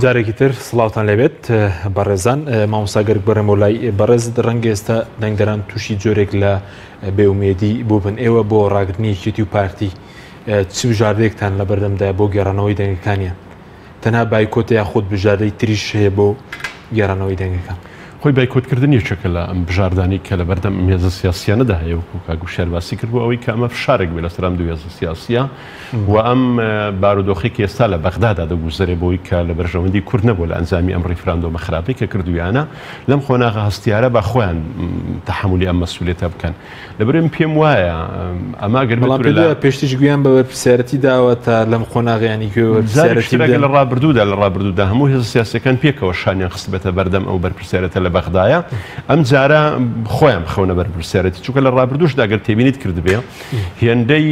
جارێکی تر سڵاوتان لێبێت بەڕێزان مامۆستا گەرگ بەرەمەوە لای بەڕێز ڕەنگە ئێستا دەنگدەران تووشی جۆرێک لە بێئومێدی بووبن ئێوە بۆ ڕاگرتنی یەکێتی و پارتی چ بژاردەیەکتان لە بەردەمدا بۆ گێڕانەوەی دەنگەکانیان تەنها بایکۆتە یاخود بژاردەی تریش هەیە بۆ گێڕانەوەی دەنگەکان؟ خۆی بایکۆتکردن یەکێکە لە ئەم بژاردانەی کە لەبەردەم ئەم هێزە سیاسیانەدا هەیە، وەکو کاک وشیار باسی کرد، بۆ ئەوەی کە ئەمە فشارێک بێت لەسەر ئەم دوو هێزە سیاسییە و ئەم بارودۆخەی کە ئێستا لە بەغدادا دەگوزەرێ بۆی کە لە بەرژەوەندی کورد نەبووە لە ئەنجامی ئەم ڕیفراندۆمە خراپەی کە کردوویانە لەم قۆناغە هەستیارە با خۆیان تەحەمولی ئەم مەسئولیەتە بکەن. لەبەرئەوەی من پێم وایە ئەمە گەر بەڵام بێت لە پێشتیش گوێیان بە بەرپرسیارەتی داوە تا لەم قۆناغە ینی گوێ بە بەرپرسیارەتی بدەن. لە ڕابردوودا لە ڕابردوودا هەموو هێزە سیاسیەکان پێکەوە شانیان خستبێتە بەردەم ئەو بەرپرسیارەتە لە بەغدایە ئەم جارە خۆیان بخەونە بەرپرسیارەتی چونکە لە ڕابردووشدا گەر تێبینیت کردبێ هێندەی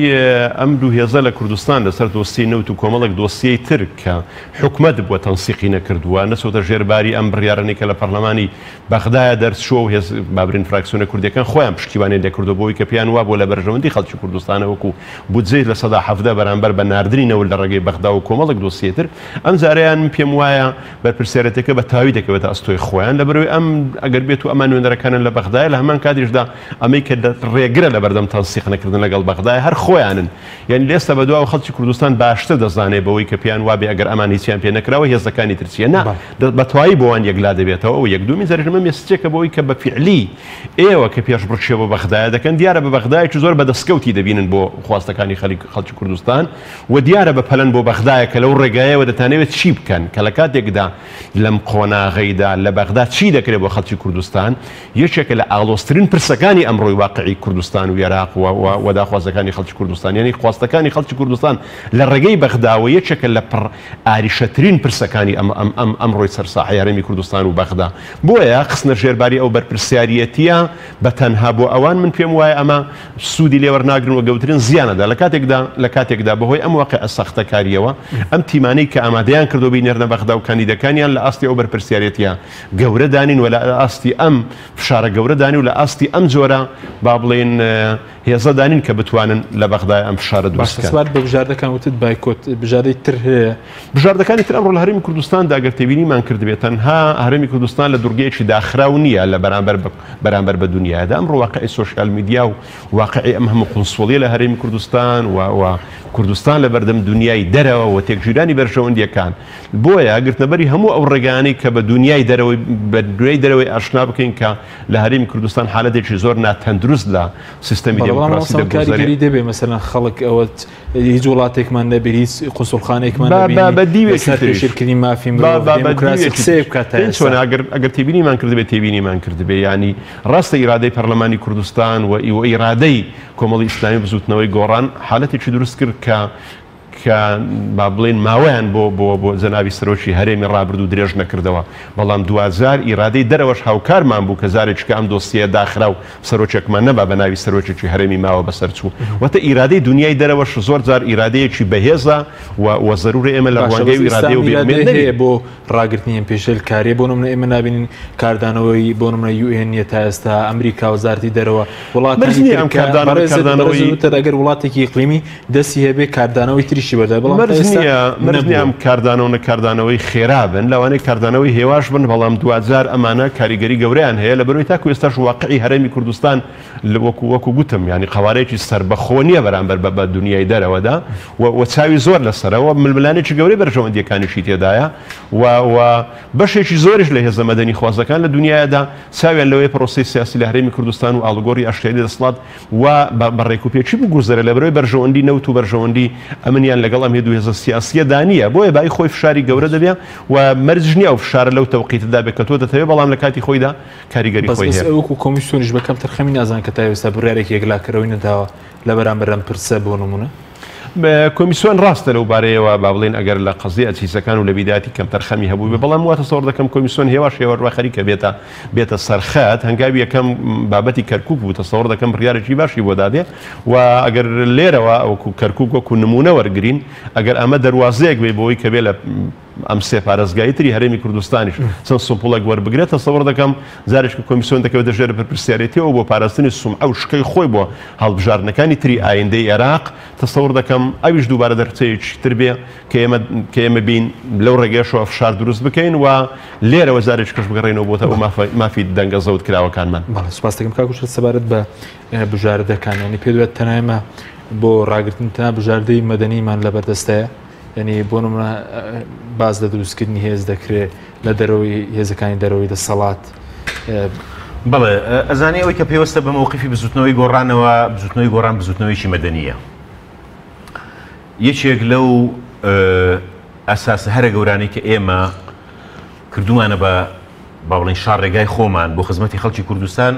ئەم دوو هێزە لە کوردستان لەسەر دۆسیەی نەوت و کۆمەڵێک دۆسیەی تر کە حکومەت بووە تەنسیقی نەکردووە نەچۆتە ژێر باری ئەم بڕیارانەی کە لە پەرلەمانی بەغدایە دەرچووە و هێز بابرین فراکسیۆنە کوردیەکان خۆیان پشتیوانیان لێکردووە بۆی کە پێیان وابووە لە بەرژەوەندی خەڵکی کوردستانە وەکو بودجەی 17% بەرامبەر بە ناردنی نەوت لە ڕێگەی بەغدا و کۆمەڵێک دۆسیەی تر. ئەم جارەیان من پێم وایە بەرپرسیارێتیەکە بە تەواوی دەکەوێتە ئەستۆی خۆیان لەبەرئەوەی ئەم ئەگەر بێت و ئەمان نوێنەرەکانیان لە بەغدایە لە هەمان کاتیشدا ئەمەی کە ڕێگرە لەبەردەم تەنسیق نەکردن لەگەڵ بەغدایە هەر خۆیانن. یانی لە ئێستا بەدواوە خەڵکی کوردستان باشتر دەزانێ بەوەی کە پێیان وابێ ئەگەر ئەمان هیچیان پێ نەکراوە هێزەکانی تر چییە نا بە تەواوی بۆ وان یەکلا دەبێتەوە ئەو یەک دووەمین جاریش ئەمە مێسجێکە بۆ ئەوەی کە بە فیعلی ئێوە کە پێشبڕکێ بۆ بەغدایە دەکەن دیارە بە بەغدایەکی زۆر بە دەسکەوتی دەبینن بۆ خواستەکانی خەڵکی کوردستان و دیارە بە پەلەن بۆ بەغدایە کە لەو ڕێگایەوە دەتانەوێت چی بکەن کە لە کاتێکدا لەم قۆناغەیدا لە بەغدا چی دەکرێت بۆ خەڵکی کوردستان یەکێکە لە ئاڵۆزترین پرسەکانی ئەمڕۆی واقعی کوردستان و ئێراق و و داخوازەکانی خەڵکی کوردستان، یانی خواستەکانی خەڵکی کوردستان لە ڕێگەی بەغداوە یەکێکە لە پڕ ئاریشەترین پرسەکانی ئەم ئەم ئەم ئەمڕۆی سەر ساحەی هەرێمی کوردستان و بەغدا. بۆیە خستنە ژێرباری ئەو بەرپرسیاریەتییە بە تەنها بۆ ئەوان من پێم وایە ئەمە سوودی لێ وەرناگرن و گەورترین زیانە دا لە کاتێکدا لە کاتێکدا بەهۆی ئەم واقیعە ساختەکارییەوە ئەم تیمانەی کە ئامادەیان کردووە بینێرنە بەغدا و کاندیدەکانیان لە ئاستی ئەو بەرپرسیارێتییە گەورە دانین و لە ئاستی ئەم فشارە گەورە دانین و لە ئاستی ئەم جۆرە با بڵێین هێزە دانین کە بتوانن لە بەغدای ئەم فشارە دروست بکەن. باشە سەبارەت بە بژاردەکان وتت بایکۆت، بژاردەی تر هەیە؟ بژاردەکانی تر ئەمڕۆ لە هەرێمی کوردستاندا گەر تێبینیمان کردبێت تەنها هەرێمی کوردستان لە دورگەیەکی داخراو نییە لە بەرامبەر بە بەرامبەر بە دونیادا، ئەمڕۆ واقعی سۆشیال میدیا و واقعی ئەم هەموو قونسوڵیە لە هەرێمی کوردستان و و کوردستان لە بەردەم دونیای دەرەوە و تێکگیرانی بەرژەوەندییەکان بۆیە گرتنەبەری هەموو ئەو ڕێگایانەی کە بە دونیای دەرەوەی بە دونیای دەرەوەی ئاشنا بکەین کە لە هەرێمی کوردستان حالەتێکی زۆر ناتەندروست لە سیستەمی بەڵام دێموکراسی مامۆستا دەگوزەرێ. کاریگەری دەبێ مەسەلەن خەڵک ئەوە هیچ وڵاتێکمان نەبێ هیچ قونسوڵخانەیەکمان با با نەبینی بە دیوێکی لەسەر تریش پێشێلکردنی مافی با مرۆڤ با بە دێموکراسی دیوێکی قسەیەک تریش بکات تا ببین ئێستا. چۆنە ئەگەر ئەگەر تێبینیمان کردبێ تێبینیمان کردبێ یانی ڕاستە ئیرادەی پەرلەمانی کوردستان و و ئیرادەی کۆمەڵی ئیسلامی بزووتنەوەی گۆڕان حالەتێکی دروست کرد کە کە با بڵێین ماوەیان بۆ بۆ بۆ جەنابی سەرۆکی هەرێمی ڕابردوو درێژ نەکردەوە، بەڵام دواجار ئیرادەی دەرەوەش هاوکارمان بوو کە جارێکیکە ئەم دۆسیەیە داخرا و سەرۆکێکمان نەما بە ناوی سەرۆکێکی هەرێمی ماوە بەسەر چوو. واتە ئیرادەی دونیای دەرەوەش زۆر جار ئیرادەیەکی بەهێزە و و زەرورە ئێمە لە باشە ڕوانگەی بەس ئەو ئێستا ئیرادەیەوە ئەم بێ ئومێد ئیرادەیە نەبین. هەیە بۆ ڕاگرتنی ئەم پێشێلکارییە، بۆ نمونە ئێمە نابینین کاردانەوەی بۆ نمونە یو ئێن نییە تا ئێستا، ئەمریکا، وەزارەتی دەرەوە، مەرج وڵاتانی نییە تر ئەم کە کاردانەوە بەڕێزت بەڕێزت کاردانەوەی وتت ئەگەر وڵاتێکی ئیقلیمی دەستی هەبێ کاردانەوەی تریشی بەردای بەڵام تا مەرج ئێستا نییە مەرج نییە نەبووە. ئەم کاردانەوەنە کاردانەوەی خێرا بن، لەوانەیە کاردانەوەی هێواش بن، بەڵام دواجار ئەمانە کاریگەری گەورەیان هەیە، لەبەرئەوەی تاکو ئێستاش واقعی هەرێمی کوردستان وەکو وەکو گوتم یانی قەوارەیەکی سەربەخۆ نییە بەرامبەر بە بە دونیای دەرەوەدا و و چاوی زۆر لەسەرە و ململانێکی گەورەی بەرژەوەندییەکانیشی تێدایە و و بەشێکی زۆریش لە هێزە مەدەنیخوازەکان لە دونیایدا چاویان لەوەیە پرۆسەی سیاسی لە هەرێمی کوردستان و ئاڵوگۆڕی ئاشتیاری دەسەڵات و بە ڕێکوپێکی بگوزەرێ لەبەرەوەی بەرژەوەندی نەوت و بەرژەوەندی ئەمنیان لەگەڵ ئەم هێدوو هێزە سیاسییەدا نییە بۆیە بای خۆی فشاری گەورە دەبێ و مەرج نییە ئەو فشارە لەو تەوقیتەدا بێ کە تۆ دەتەوێ بەڵام لە کاتی خۆیدا کاریگەری بەس خۆی بەس هەیە. وەکو کۆمیسیۆنیش بە کەمتەرخەمی نازانن کە تا ئێستا بڕیارێکی یەکلاکەرەوەی نەداوە لە بەرامبەر ئەم پرسە بۆ نموونە؟ کۆمیسیۆن ڕاستە لەو بارەیەوە با بڵێین ئەگەر لە قەزیە ئەجهیزەکان و لە بیدایەتی کەمتەرخەمی هەبووبێ بەڵام وا تەسەوڕ دەکەم کۆمیسیۆن هێواش هێواش وا خەریکە بێتە بێتە سەرخەت هەنگاوی یەکەم بابەتی کەرکوک بوو تەسەوڕ دەکەم بڕیارێکی باشی بۆ دابێ و ئەگەر لێرەوە وەکو کەرکوک وەکو نموونە وەرگرین ئەگەر ئەمە دەروازەیەک بێ بۆی کە بێ لە ئەم سێ پارێزگای تری هەرێمی کوردستانیش چەند سمپڵێک وەربگرێت تەسەوڕ دەکەم جارێک کە کۆمیسیۆن دەکەوێتە ژێر بەرپرسیارێتیەوە بۆ پاراستنی سومعە و شکۆی خۆی بۆ هەڵبژاردنەکانی تری ئایندەی ئێراق تەسەوڕ دەکەم ئەویش دووبارە دەرچەیەکی تر بێ کە ئێمە کە ئێمە بین لەو ڕێگەیەشەوە فشار دروست بکەین و لێرەوە جارێکی کەش بگەڕێینەوە بۆتە ئەو مافی دەنگە زەوت کراوەکانمان. بەڵێ سوپاس دەکەم کاک وشە سەبارەت بە بژاردەکان یانی پێت وایە تەنها ئێمە بۆ ڕاگرتن تەنها بژاردەی مەدەنیمان لەبەردەستەیە یعنی بۆ نمونە باس لە دروستکردنی هێز دەکرێت لە دەرەوەی هێزەکانی دەرەوەی دەسەڵات بەڵێ ئەزانی ئەوەی کە پێوەستە بە مەوقفی بزوتنەوەی گۆڕانەوە، بزوتنەوەی گۆڕان بزوتنەوەیەکی مەدەنییە. یەکێک لەو ئەساسە هەرە گەورانەی کە ئێمە کردومانە بە با بڵێین شاڕێگای خۆمان بۆ خزمەتی خەڵکی کوردستان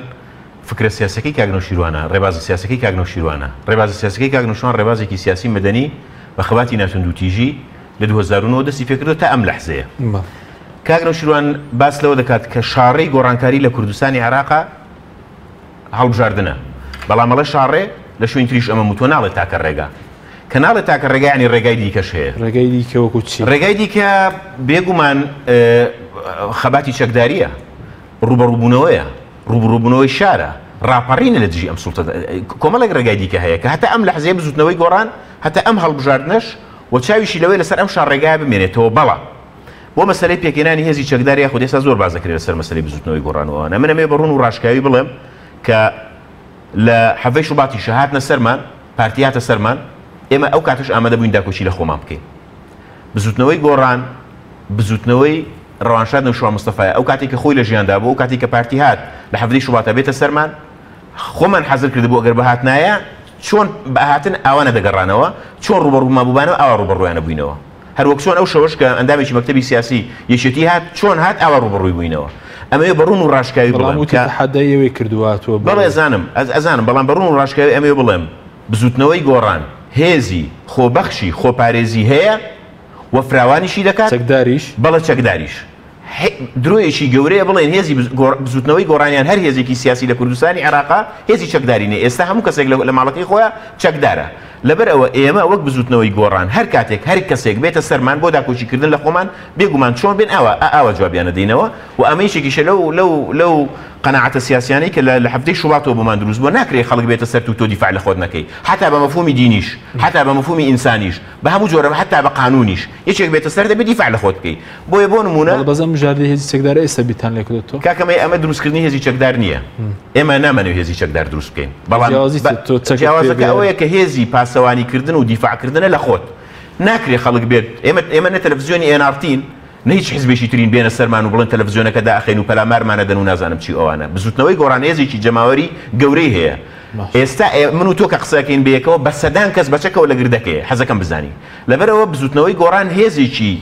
فکرە سیاسەکەی کاک نەوشیروانە، ڕێبازە سیاسەکەی کاک نەوشیروانە. ڕێبازە سیاسەکەی کاک نەوشیروان ڕێبازێکی سیاسی مەدەنی بە خەباتی ناتوندوتیژی لە 2009 دەستی پێکردووە تا ئەم لەحزەیە. کاک نەوشیروان باس لەوە دەکات کە شاڕێی گۆڕانکاری لە کوردستانی عێراقا هەڵبژاردنە، بەڵام ئەڵێ شاڕێ لە شوێنی تریش ئەمە وتووە ناڵێ تاکە ڕێگا. کە ناڵێ تاکە ڕێگا یانی ڕێگای دیکەش هەیە. ڕێگای دیکە وەکو چی؟ ڕێگای دیکە بێگومان خەباتی چەکدارییە، ڕووبەڕووبوونەوەیە، ڕووبڕووبوونەوەی شارە، ڕاپەڕینە لە دژی ئەم سوڵتە. کۆمەڵێک ڕێگای دیکە هەیە کە هەتا ئەم لەحزەیە بزووتنەوەی گۆڕان، هەتا ئەم هەڵبژاردنەش و چاویشی لەوەیە لەسەر ئەم شاڕێگایە بمێنێتەوە، بەڵام بۆ مەسەلەی پێکهێنانی هێزی چەکدار یاخود ئێستا زۆر باس دەکرێت لەسەر مەسەلەی بزووتنەوەی گۆڕان و ئەوانە، من ئەمەوێ بە ڕوون و ڕاشکاوی بڵێم کە لە حەڤەی شوباتیشە هاتنە سەرمان، پارتی هاتە سەرمان، ئێمە ئەو کاتەش ئامادە بووین داکۆکی لە خۆمان بکەین. بزووتنەوەی گۆڕان بزووتنەوەی ڕەوانشاد نەوشیروان مستەفایە، ئەو کاتێک کە خۆی لە ژیاندا بوو، ئەو کاتێک کە پارتی هات لە حەڤدەی شوباتا بێتە سەرمان، خۆمان حەزر کردبوو ئەگەر بهاتنایە چۆن بەهاتن ئاوا نەدەگەڕانەوە، چۆن ڕووبەڕوومان بووبانەوە ئاوا ڕووبەڕوویان نەبووینەوە. هەروەک چۆن ئەو شەوەش کە ئەندامێکی مەکتەبی سیاسی یەکێتی هات چۆن هات ئاوا ڕووبەڕووی بووینەوە. ئەمەوێ بە ڕوون و ڕاشکاوی بەڵام بڵێم وتی کە تەحەدای ئەوەی کردووە هاتووە بۆ بەڵێ ئەزانم ئەزانم بەڵام بە ڕوون و ڕاشکاوی ئەمەوێ بڵێم بزووتنەوەی گۆڕان هێزی خۆبەخشی خۆپارێزی هەیە و فراوانیشی دەکات. چەکداریش؟ بەڵێ چەکداریش. درۆیەکی گەورەیە بڵێن هێزی بزوتنەوەی گۆڕان یان هەر هێزێکی سیاسی لە کوردستانی عێراقا هێزی چەکداری نیە، ئێستا هەموو کەسێک لە ماڵەکەی خۆیا چەکدارە، لەبەر ئەوە ئێمە وەک بزوتنەوەی گۆڕان هەر کاتێک هەر کەسێک بێتە سەرمان بۆ داکۆکی کردن لە خۆمان بێگومان چۆن بێن ئاوا ئاوا جوابیان ئەدەینەوە و ئەمە یەکێکیشە لەو لەو لەو قەناعەتە سیاسیانەی کە لە حەڤدەی شوباتەوە بۆمان دروست بووە، ناکرێ خەڵک بێتە سەرت و تۆ دیفاع لە خۆت نەکەی حەتا بە مەفهومی دینیش حەتا بە مەفهومی ئینسانیش بە هەموو جۆرە حەتا بە قانونیش یەکێک بێتە سەر دەبێ دیفاع لە خۆت بکەی بۆیە بۆ نموونە. بەڵێ بەس ئەم بژاردەی هێزی چەکدارە ئێستا بیرتان لێ کردۆتەوە؟ کاکە مەی ئەمە دروستکردنی هێزی چەکدار نییە ئێمە نامانەوێ هێزی چەکدار دروست بکەین بەڵام جیاوازی چیە؟ تۆ چەکت پێ جیاوازەکە بێ. ئەوەیە کە هێزی پاسەوانی کردن و دیفاع کردنە لە خۆت ناکرێ خەڵک بێت ئێمە ئێمە نە تەلەفزیۆنی ئێن ئاڕ تین نە هیچ حزبێکی ترین بێنە سەرمان و بڵێن تەلەفزیۆنەکە دائەخەین و پەلامارمان ئەدەن و نازانم چی و ئەوانە بزوتنەوەی گۆڕان هێزێکی جەماوەری گەورەی هەیە ئێستا من و تۆ کە قسە ئەکەین بەیەکەوە بە سەدان کەس بە چەکەوە لە گردەکەیە حەزەکەم بزانی لەبەرئەوە بزوتنەوەی گۆڕان هێزێکی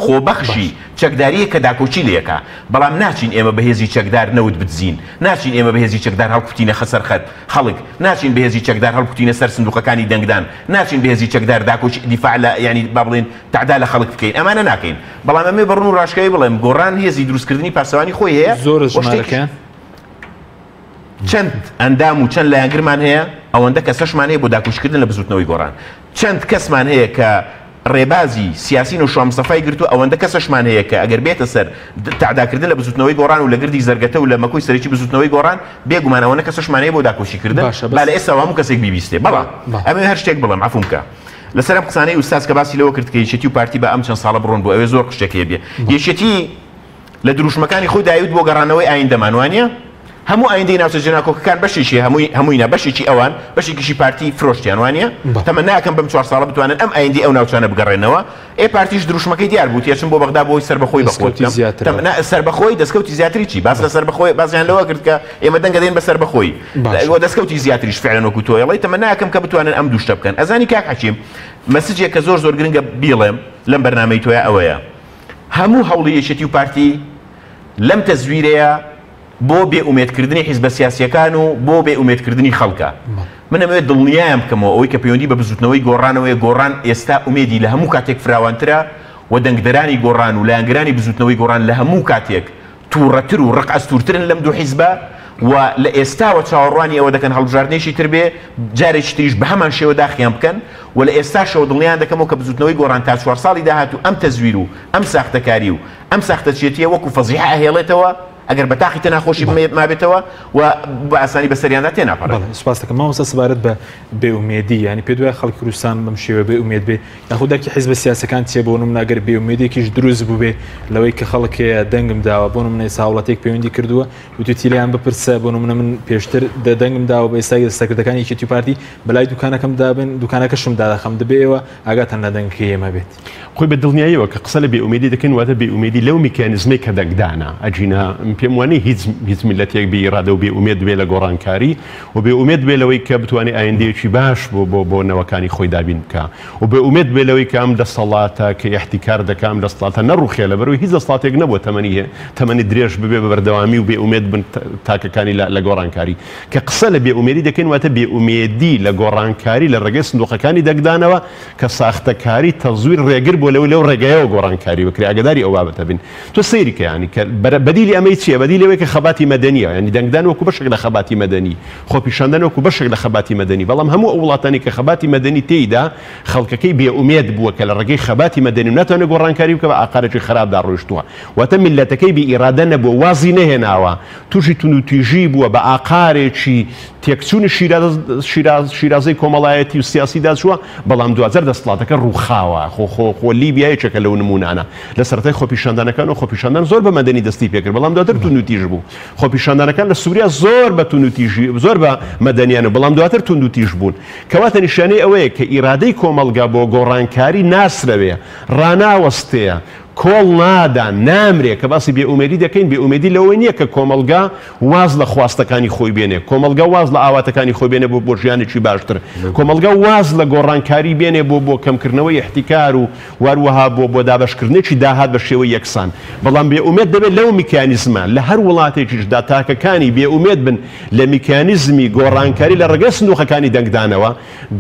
خۆبەخشی چەکدارییە کە داکۆکی لێکا، بەڵام ناچین ئێمە بە هێزی چەکدار نەوت بدزین، ناچین ئێمە بە هێزی چەکدار هەڵکوتینە سەر خەت خەڵک، ناچین بە هێزی چەکدار هەڵبکوتینە سەر سندوقەکانی دەنگدان، ناچین بە هێزی چەکدار داکۆکی دیفاع لە یانی با بڵێین تەعدا لە خەڵک بکەین، ئەمانە ناکەین. بەڵام ئەمەوێ بە ڕوون و ڕاشکاوی بڵێم گۆڕان هێزی دروستکردنی پاسەوانی خۆی هەیە زۆرە و شتێکیش ژمارەکەیان؟ چەند ئەندام و چەند لایەنگرمان هەیە ئەوەندە کەسەشمان هەیە بۆ داکۆکیکردن لە بزووتنەوەی گۆڕان. چەند کەسمان هەیە کە ڕێبازی سیاسی نەوشیروان مستەفای گرتووە، ئەوەندە کەسەشمان هەیە کە ئەگەر بێتە سەر تەعداکردن لە بزووتنەوەی گۆڕان و لە گردی زەرگەتە و لە مەکۆی سەرەکی بزووتنەوەی گۆڕان، بێگومان ئەوەنە کەسەشمان هەیە بۆ داکۆکیکردن، باشە با بەس لە ئێستاوە هەموو کەسێک بیبیستێ. بەڵام ئەمەوێ هەر شتێک بڵێم، عەفووم بکە لەسەر ئەم قسانەی ئوستاز کە باسی لەوە کرد کە یەکێتی و پارتی با ئەم چەند ساڵە بڕۆن بۆ ئەوێ زۆر قشتێک هەیە بێ یەکێتی لە دروشمەکانی خۆی دایوت بۆ گەڕانەوەی ئایندەمان وانیە؟ هەموو ئایندەی ناوچە جێناکۆکەکان بەشێکی هەمووی هەمووی نا بەشێکی ئەوان بەشێکیشی پارتی فرۆشتیان وانیە؟ تەمەنا ئەکەم بەم چوار ساڵە بتوانن ئەم ئایندەی ئەو ناوچانە بگەڕێنەوە ئێ پارتیش دروشمەکەی دیار بوو تێچم بۆ بەغدا بۆی سەربەخۆی بەخۆت دەسکەوتی بکەم زیاتر تەمەنا سەربەخۆی دەسکەوتی زیاتری چی باس لە سەربەخۆی باسیان لەوە کرد کە ئێمە دەنگ ئەدەین بە سەربەخۆی باشە. وە دەسکەوتی زیاتریش فعلەن وەکو تۆ ئەڵێی تەمەنا ئەکەم کە بتوانن ئەم دوو شتە بکەن ئەزانی کاک حەکیم مەسجێک کە زۆر زۆر گرنگە بیڵێم لەم بەرنامەی تۆیا ئەوەیە هەموو هەوڵی یەکێتی و پارتی لەم تەزویرەیە بۆ بێ ئومێد کردنی حیزبە سیاسیەکان و بۆ بێ ئومێد کردنی خەڵکە. من ئەمەوێت دڵنیایان بکەمەوە ئەوەی کە پەیوەندی بە بزوتنەوەی گۆڕانەوەیە گۆڕان ئێستا ئومێدی لە هەموو کاتێک فراوانترە و دەنگدەرانی گۆڕان و لایەنگرانی بزوتنەوەی گۆڕان لە هەموو کاتێک توڕەتر و ڕق ئەستورترن لەم دوو حیزبە و لە ئێستاوە چاوەڕوانی ئەوە دەکەن هەڵبژاردنێکی تر بێ جارێکی تریش بەهەمان شێوە داخیان بکەن و لە ئێستاشەوە دڵنیایان دەکەمەوە کە بزوتنەوەی گۆڕان تا چوار ساڵی داهاتوو ئەم تەزویر و ئەم ساختەکاری و ئەم ساختەچێتیە وەکو فەزیحە ئەهێڵێتەوە ئەگەر بە تاقی تەنها خۆشی مابێتەوە و بە ئاسانی بەسەریاندا تێناپەڕێت. بەڵێ سوپاس دەکەم مامۆستا سەبارەت بە بێ ئومێدی یانی پێت وایە خەڵکی کوردستان بەم شێوە بێ ئومێد بێ یاخود دەرکی حیزبە سیاسەکان چیە بۆ نمونە ئەگەر بێ ئومێدێکیش دروست بووبێ لەوەی کە خەڵک هەیە دەنگم داوە بۆ نمونە ئێستا هاوڵاتیەک پەیوەندی کردووە وتویەتی لێیان بپرسە بۆ نمونە من پێشتر دەنگم داوە بە ئێستا سەرکردەکانی یەکێتی و پارتی بەلای دوکانەکەم دابن دوکانەکەشم دادەخەم دەبێ ئێوە ئاگاتان لە دەنگەکەی ئێمە بێت. خۆی بە دڵنیاییەوە کە قسە لە بێئومێدی دەکەین واتە بێئومێدی لەو میکانیزمەی کە دەنگدانە، ئەگینا من پێم وانیە هیچ هیچ میللەتێک بێ ئیرادە و بێ ئومێد بێ لە گۆڕانکاری و بێ ئومێد بێ لەوەی کە بتوانێ ئایندەیەکی باش بۆ بۆ بۆ نەوەکانی خۆی دابین بکا و بێ ئومێد بێ لەوەی کە ئەم دەسەڵاتە کە ئیحتیکار دەکا ئەم دەسەڵاتە نەڕوخێ لەبەرئەوەی هیچ دەسەڵاتێک نەبووە تەمەنی تەمەنی درێژ ببێ بە بەردەوامی و بێ ئومێد بن تاکەکانی لە لە گۆڕانکاری کە قسە لە بێ ئومێدی دەکەین واتە بێ ئومێدی لە گۆڕانکاری لە ڕێگەی سندوقەکانی دەنگدانەوە کە ساختەکاری تەزویر ڕێگر بووە لەوەی لەو ڕێگەیەوە گۆڕانکاری بکرێ ئاگاداری ئەو بابەتە بین تۆ سەیری کە یانی کە بەدیلی ئەمەی چییە بەدیلی ئەوەیە کە خەباتی مەدەنییە یانی دەنگدان وەکو بەشێک لە خەباتی مەدەنی خۆپیشاندان وەکو بەشێک لە خەباتی مەدەنی بەڵام هەموو ئەو وڵاتانی کە خەباتی مەدەنی تێیدا خەڵکەکەی بێ ئومێد بووە کە لە ڕێگەی خەباتی مەدەنی و ناتوانێت گۆڕانکاری بکە بە ئاقارێکی خراپدا ڕۆیشتووە واتە میللەتەکەی بێ ئیرادە نەبووە وازی نەهێناوە تووشی توندوتیژی بووە بە ئاقارێکی تێکچوونی شیرازەی کۆمەڵایەتی و سیاسیدا چووە، بەڵام دواجار دەسەڵاتەکە ڕووخاوە. خۆ خۆ خۆ لیبیا یەکێکە لەو نموونانە. لە سەرەتای خۆپیشاندانەکانەوە خۆپیشاندان زۆر بە مەدەنی دەستی پێکرد، بەڵام دواتر توندوتیژ بوو. خۆپیشاندانەکان لە سوریا زۆر بە توندوتیژی زۆر بە مەدەنیانە بەڵام دواتر توندوتیژ بوون. کەواتە نیشانەی ئەوەیە کە ئیرادەی کۆمەڵگا بۆ گۆڕانکاری ناسرەوێ، ڕاناوەستێ، کۆڵ نادا، نامرێ، کە باسی بێ ئومێدی دەکەین، بێ ئومێدی لەوەی نییە کە کۆمەڵگا واز لە خواستەکانی خۆی بێنێ، کۆمەڵگا واز لە ئاواتەکانی خۆی بێنێ بۆ بۆ ژیانێکی باشتر، کۆمەڵگا واز لە گۆڕانکاری بێنێ بۆ بۆ کەمکردنەوەی ئیحتیکار و واروەها بۆ بۆ دابەشکردنێکی داهات بە شێوەی یەکسان. بەڵام بێ ئومێد دەبێت لەو میکانیزمە، لە هەر وڵاتێکیشدا تاکەکانی بێ ئومێد بن لە میکانیزمی گۆڕانکاری لە ڕێگای سندوقەکانی دەنگدانەوە،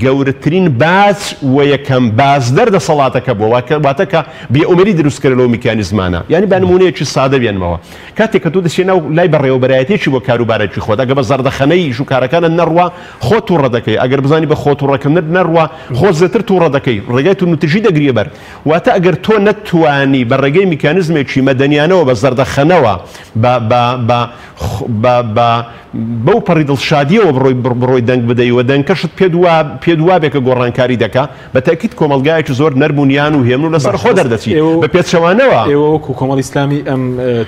گەورەترین باج و یەکەم بازدەر دەسەڵاتەکە بووە، واتە کە بێئومێدی دروست کرد لەو میکانیزمانە. یانی با نموونەیەکی سادە بێنمەوە، کاتێک کە تۆ دەچیە ناو لای بەڕێوەبەرایەتیەکی بۆ کاروبارێکی خۆت، ئەگەر بە زەردەخەنەی ئیش و کارەکانت نەڕوا، خۆت تووڕە دەکەی، ئەگەر بزانی بە خۆ تووڕەکردنت نەڕوا، خۆت زێتر تووڕە دەکەی، ڕێگای توندوتیژی دەگریە بەر. واتە ئەگەر تۆ نەتتوانی بە ڕێگەی میکانیزمێکی مەدەنیانەوە بە زەردەخەنەوە بە بە بە بە بە بەو پەڕی دڵشادیەوە بڕۆی بڕۆی دەنگ بدەی و دەنگکەشت پێت وا پێت وابێ کە گۆڕانکاری دەکا، بە تەئکید کۆمەڵگایەکی زۆر نەرم و نیان و هێمن و لەسەر باشە خۆ بەس دەردەچی. ئێوە بە پێچەوانەوە. ئێوە وەکوو کۆمەڵی ئیسلامی ئەم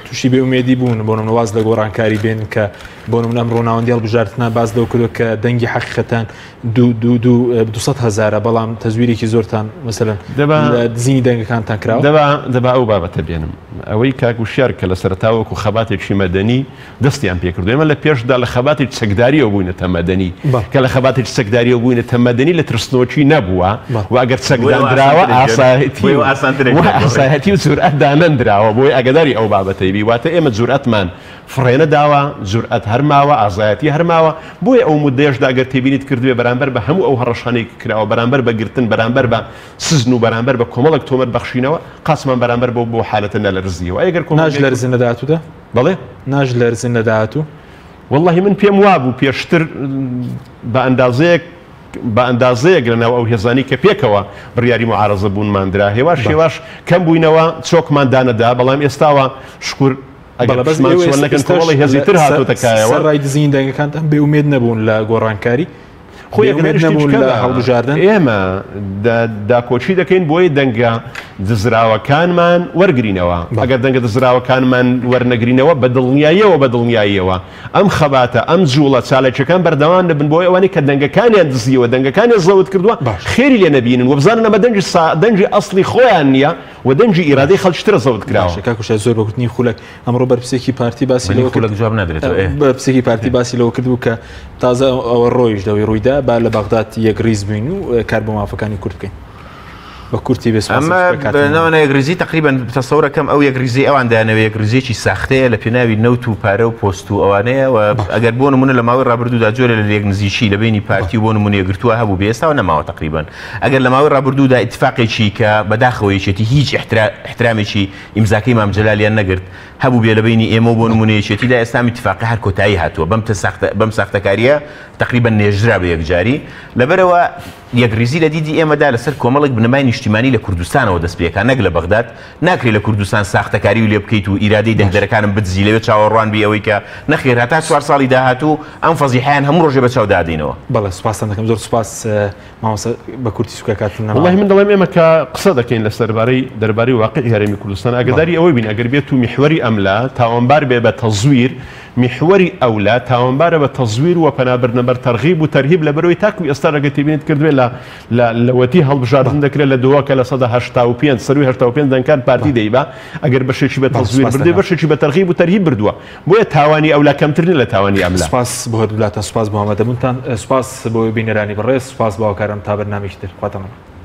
تووشی بێ ئومێدی بوون بۆ نمونە واز لە گۆڕانکاری بێن کە بۆ نمونە ئەمڕۆ ناوەندی هەڵبژاردنە باس لەوە کردووە کە دەنگی حەقیقەتان دوو دوو دوو 200 هەزارە بەڵام تەزویرێکی زۆرتان مەسەلەن دەبا لە دزینی دەنگەکانتان کراوە. دەبا دەبا ئەو بابەتە بێنم. ئەوەی کاک وشیار کە لە سەرەتاوە وەکوو خەباتێکی مەدەنی دەستیان پێکردو ئێمە لە پێشدا لە خەباتی چەکداریەوە بووینەتە مەدەنی کە لە خەباتی چەکداریەوە بووینەتە مەدەنی لە ترسنۆکی نەبووە و ئەگەر چەکداندراوە ئاسایەتی ئاسایەتی و جورئەت دانەندراوە بۆی ئاگاداری ئەو بابەتەی بی واتە ئێمە جورئەتمان فڕێنەداوە جورئەت هەرماوە ئازایەتی هەرماوە بۆیە ئەو مدەیەشدا ئەگەر تێبینیت کردبێ بەرامبەر بە هەموو ئەو هەڕەشانەی کراوە بەرامبەر بە گرتن بەرامبەر بە سجن و بەرامبەر بە کۆمەڵێک تۆمەت بەخشینەوە قاچمان بەرامبەر بۆ بۆ حالەتە نەلەرزیەوە ئەگەر کۆمەڵگای ناشلەرزن لە داهاتوودا؟ بەڵێ؟ ناشلەرزن لە داهاتوو؟ وەڵاهی من پێم وابوو پێشتر بە ئەندازەیەک بە ئەندازەیەک لەناو ئەو هێزانەی کە پێکەوە بڕیاری موعارەزە بوونمان درا هێواش هێواش کەم بووینەوە چۆکمان دانەدا بەڵام ئێستاوە شکور ئەگەر بەڵێ بەس پشتمان ئێوە چۆن نەکەن ئێستاش کۆمەڵی هێزی تر هاتۆتە کایەوە. سەرڕای دزینی دەنگەکانتان بێ ئومێد نەبوون لە گۆڕانکاری؟ خۆ بێئومێد نەبوون لە هەڵبژاردن؟ ئێمە داکۆکی دەکەین بۆی دەنگە دزراوەکانمان وەرگرینەوە، ئەگەر دەنگە دزراوەکانمان وەرنەگرینەوە بە دڵنیاییەوە بە دڵنیاییەوە ئەم خەباتە ئەم جوڵە چالاکیەکان بەردەوام دەبن بۆی ئەوانەی کە دەنگەکانیان دزیوە دەنگەکانیان زەوت کردووە خێری لێ نەبینن و بزانن ئەمە دەنگی دەنگی ئەسڵی خۆیان نییە و دەنگی ئیرادەی خەڵکی ترە زەوت کراوە. باشە کاک وشیار زۆر بە گوتنی خولەک ئەمڕۆ بەرپرسێکی پارتی باسی منی لەوە کرد خولەک جواب نادرێتەوە ئێ. بەرپرسێکی پارتی باسی لەوە کردبوو کە تازە ئەوە ڕۆیش دەوەی ڕوویدا با لە بەغداد یەکڕیز بین و کار بۆ مافەکانی کورد بکەین بە کورتی بێ سوپاس ئەمە بە کاتم. ناوانە یەکڕیزی تقریبا تەسەورەکەم ئەو یەکڕیزی ئەوان دایانەوە یەکڕیزیەکی ساختەیە لە پێناوی نەوت و پارە و پۆست و ئەوانەیە و ئەگەر بۆ نمونە لە ماوەی ڕابردوودا جۆرە لە لێک نزیکی لە بینی پارتی و بۆ نمونە یەکگرتووە هەبوو بێ ئێستاوە نەماوە تقریبا ئەگەر لە ماوەی ڕابردوودا ئیتفاقێکی کە بەداخەوە یەکێتی هیچ ئیحترامێکی ئیمزاکەی مام جەلالیان نەگرت هەبووبێ لە بەینی ئێمە و بۆ نموونە یەکێتیدا ئێستا ئەم ئیتفاقە هەر کۆتایی هاتووە بەم بەم ساختەکارییە تەقریبەن نێژرا بە یەکجاری لەبەرئەوە یەکڕیزی لە دیدی ئێمەدا لەسەر کۆمەڵێک بنەمای نیشتیمانی لە کوردستانەوە دەست پێکا نەک لە بەغداد ناکرێ لە کوردستان ساختەکاری و لێ بکەیت و ئیرادەی دەنگدەرەکانم بدزی لەوێ چاوەڕوان بی ئەوەی کە نەخێر هەتا چوار ساڵی داهاتوو ئەم فەزیحەیان هەموو ڕۆژێ بە چاو دادەینەوە. بەڵێ سوپاستان دەکەم زۆر سوپاس مامۆستا بە کورتی سوکە کاتم نەماوە. وەڵاهی من دەڵێم ئێمە کە قسە دەکەین لە سەربارەی دەربارەی واقعی هەرێمی کوردستان ئاگەداری ئەوەی بین ئەگەر بێت و میحوەری ئەملا تاوانبار بێ بە تەزویر میحوەری ئەولا تاوانبارە بە تەزویر و پەنابردنە بەر تەرغیب و تەرهیب لەبەرئەوەی تاکو ئێستا ئەگەر تێبینیت کردبێت لە لە لەوەتی هەڵبژاردن دەکرێت لە دهۆکە 85% سەروی 85 دەنگکان پارتی دەیبا ئەگەر بەشێکی بە تەزویر بردێ بەشێکی بە تەرغیب و تەرهیب بردووە بۆیە تاوانی ئەولا کەمتر نیە لە تاوانی ئەملا. سوپاس بۆ هەردوولاتان سوپاس بۆ ئامادەبوونتان سوپاس بۆ بینەرانی بەڕێز سوپاس بۆ هاوکارم تا بەرنامەیەکی تر خواتان لەگەڵ.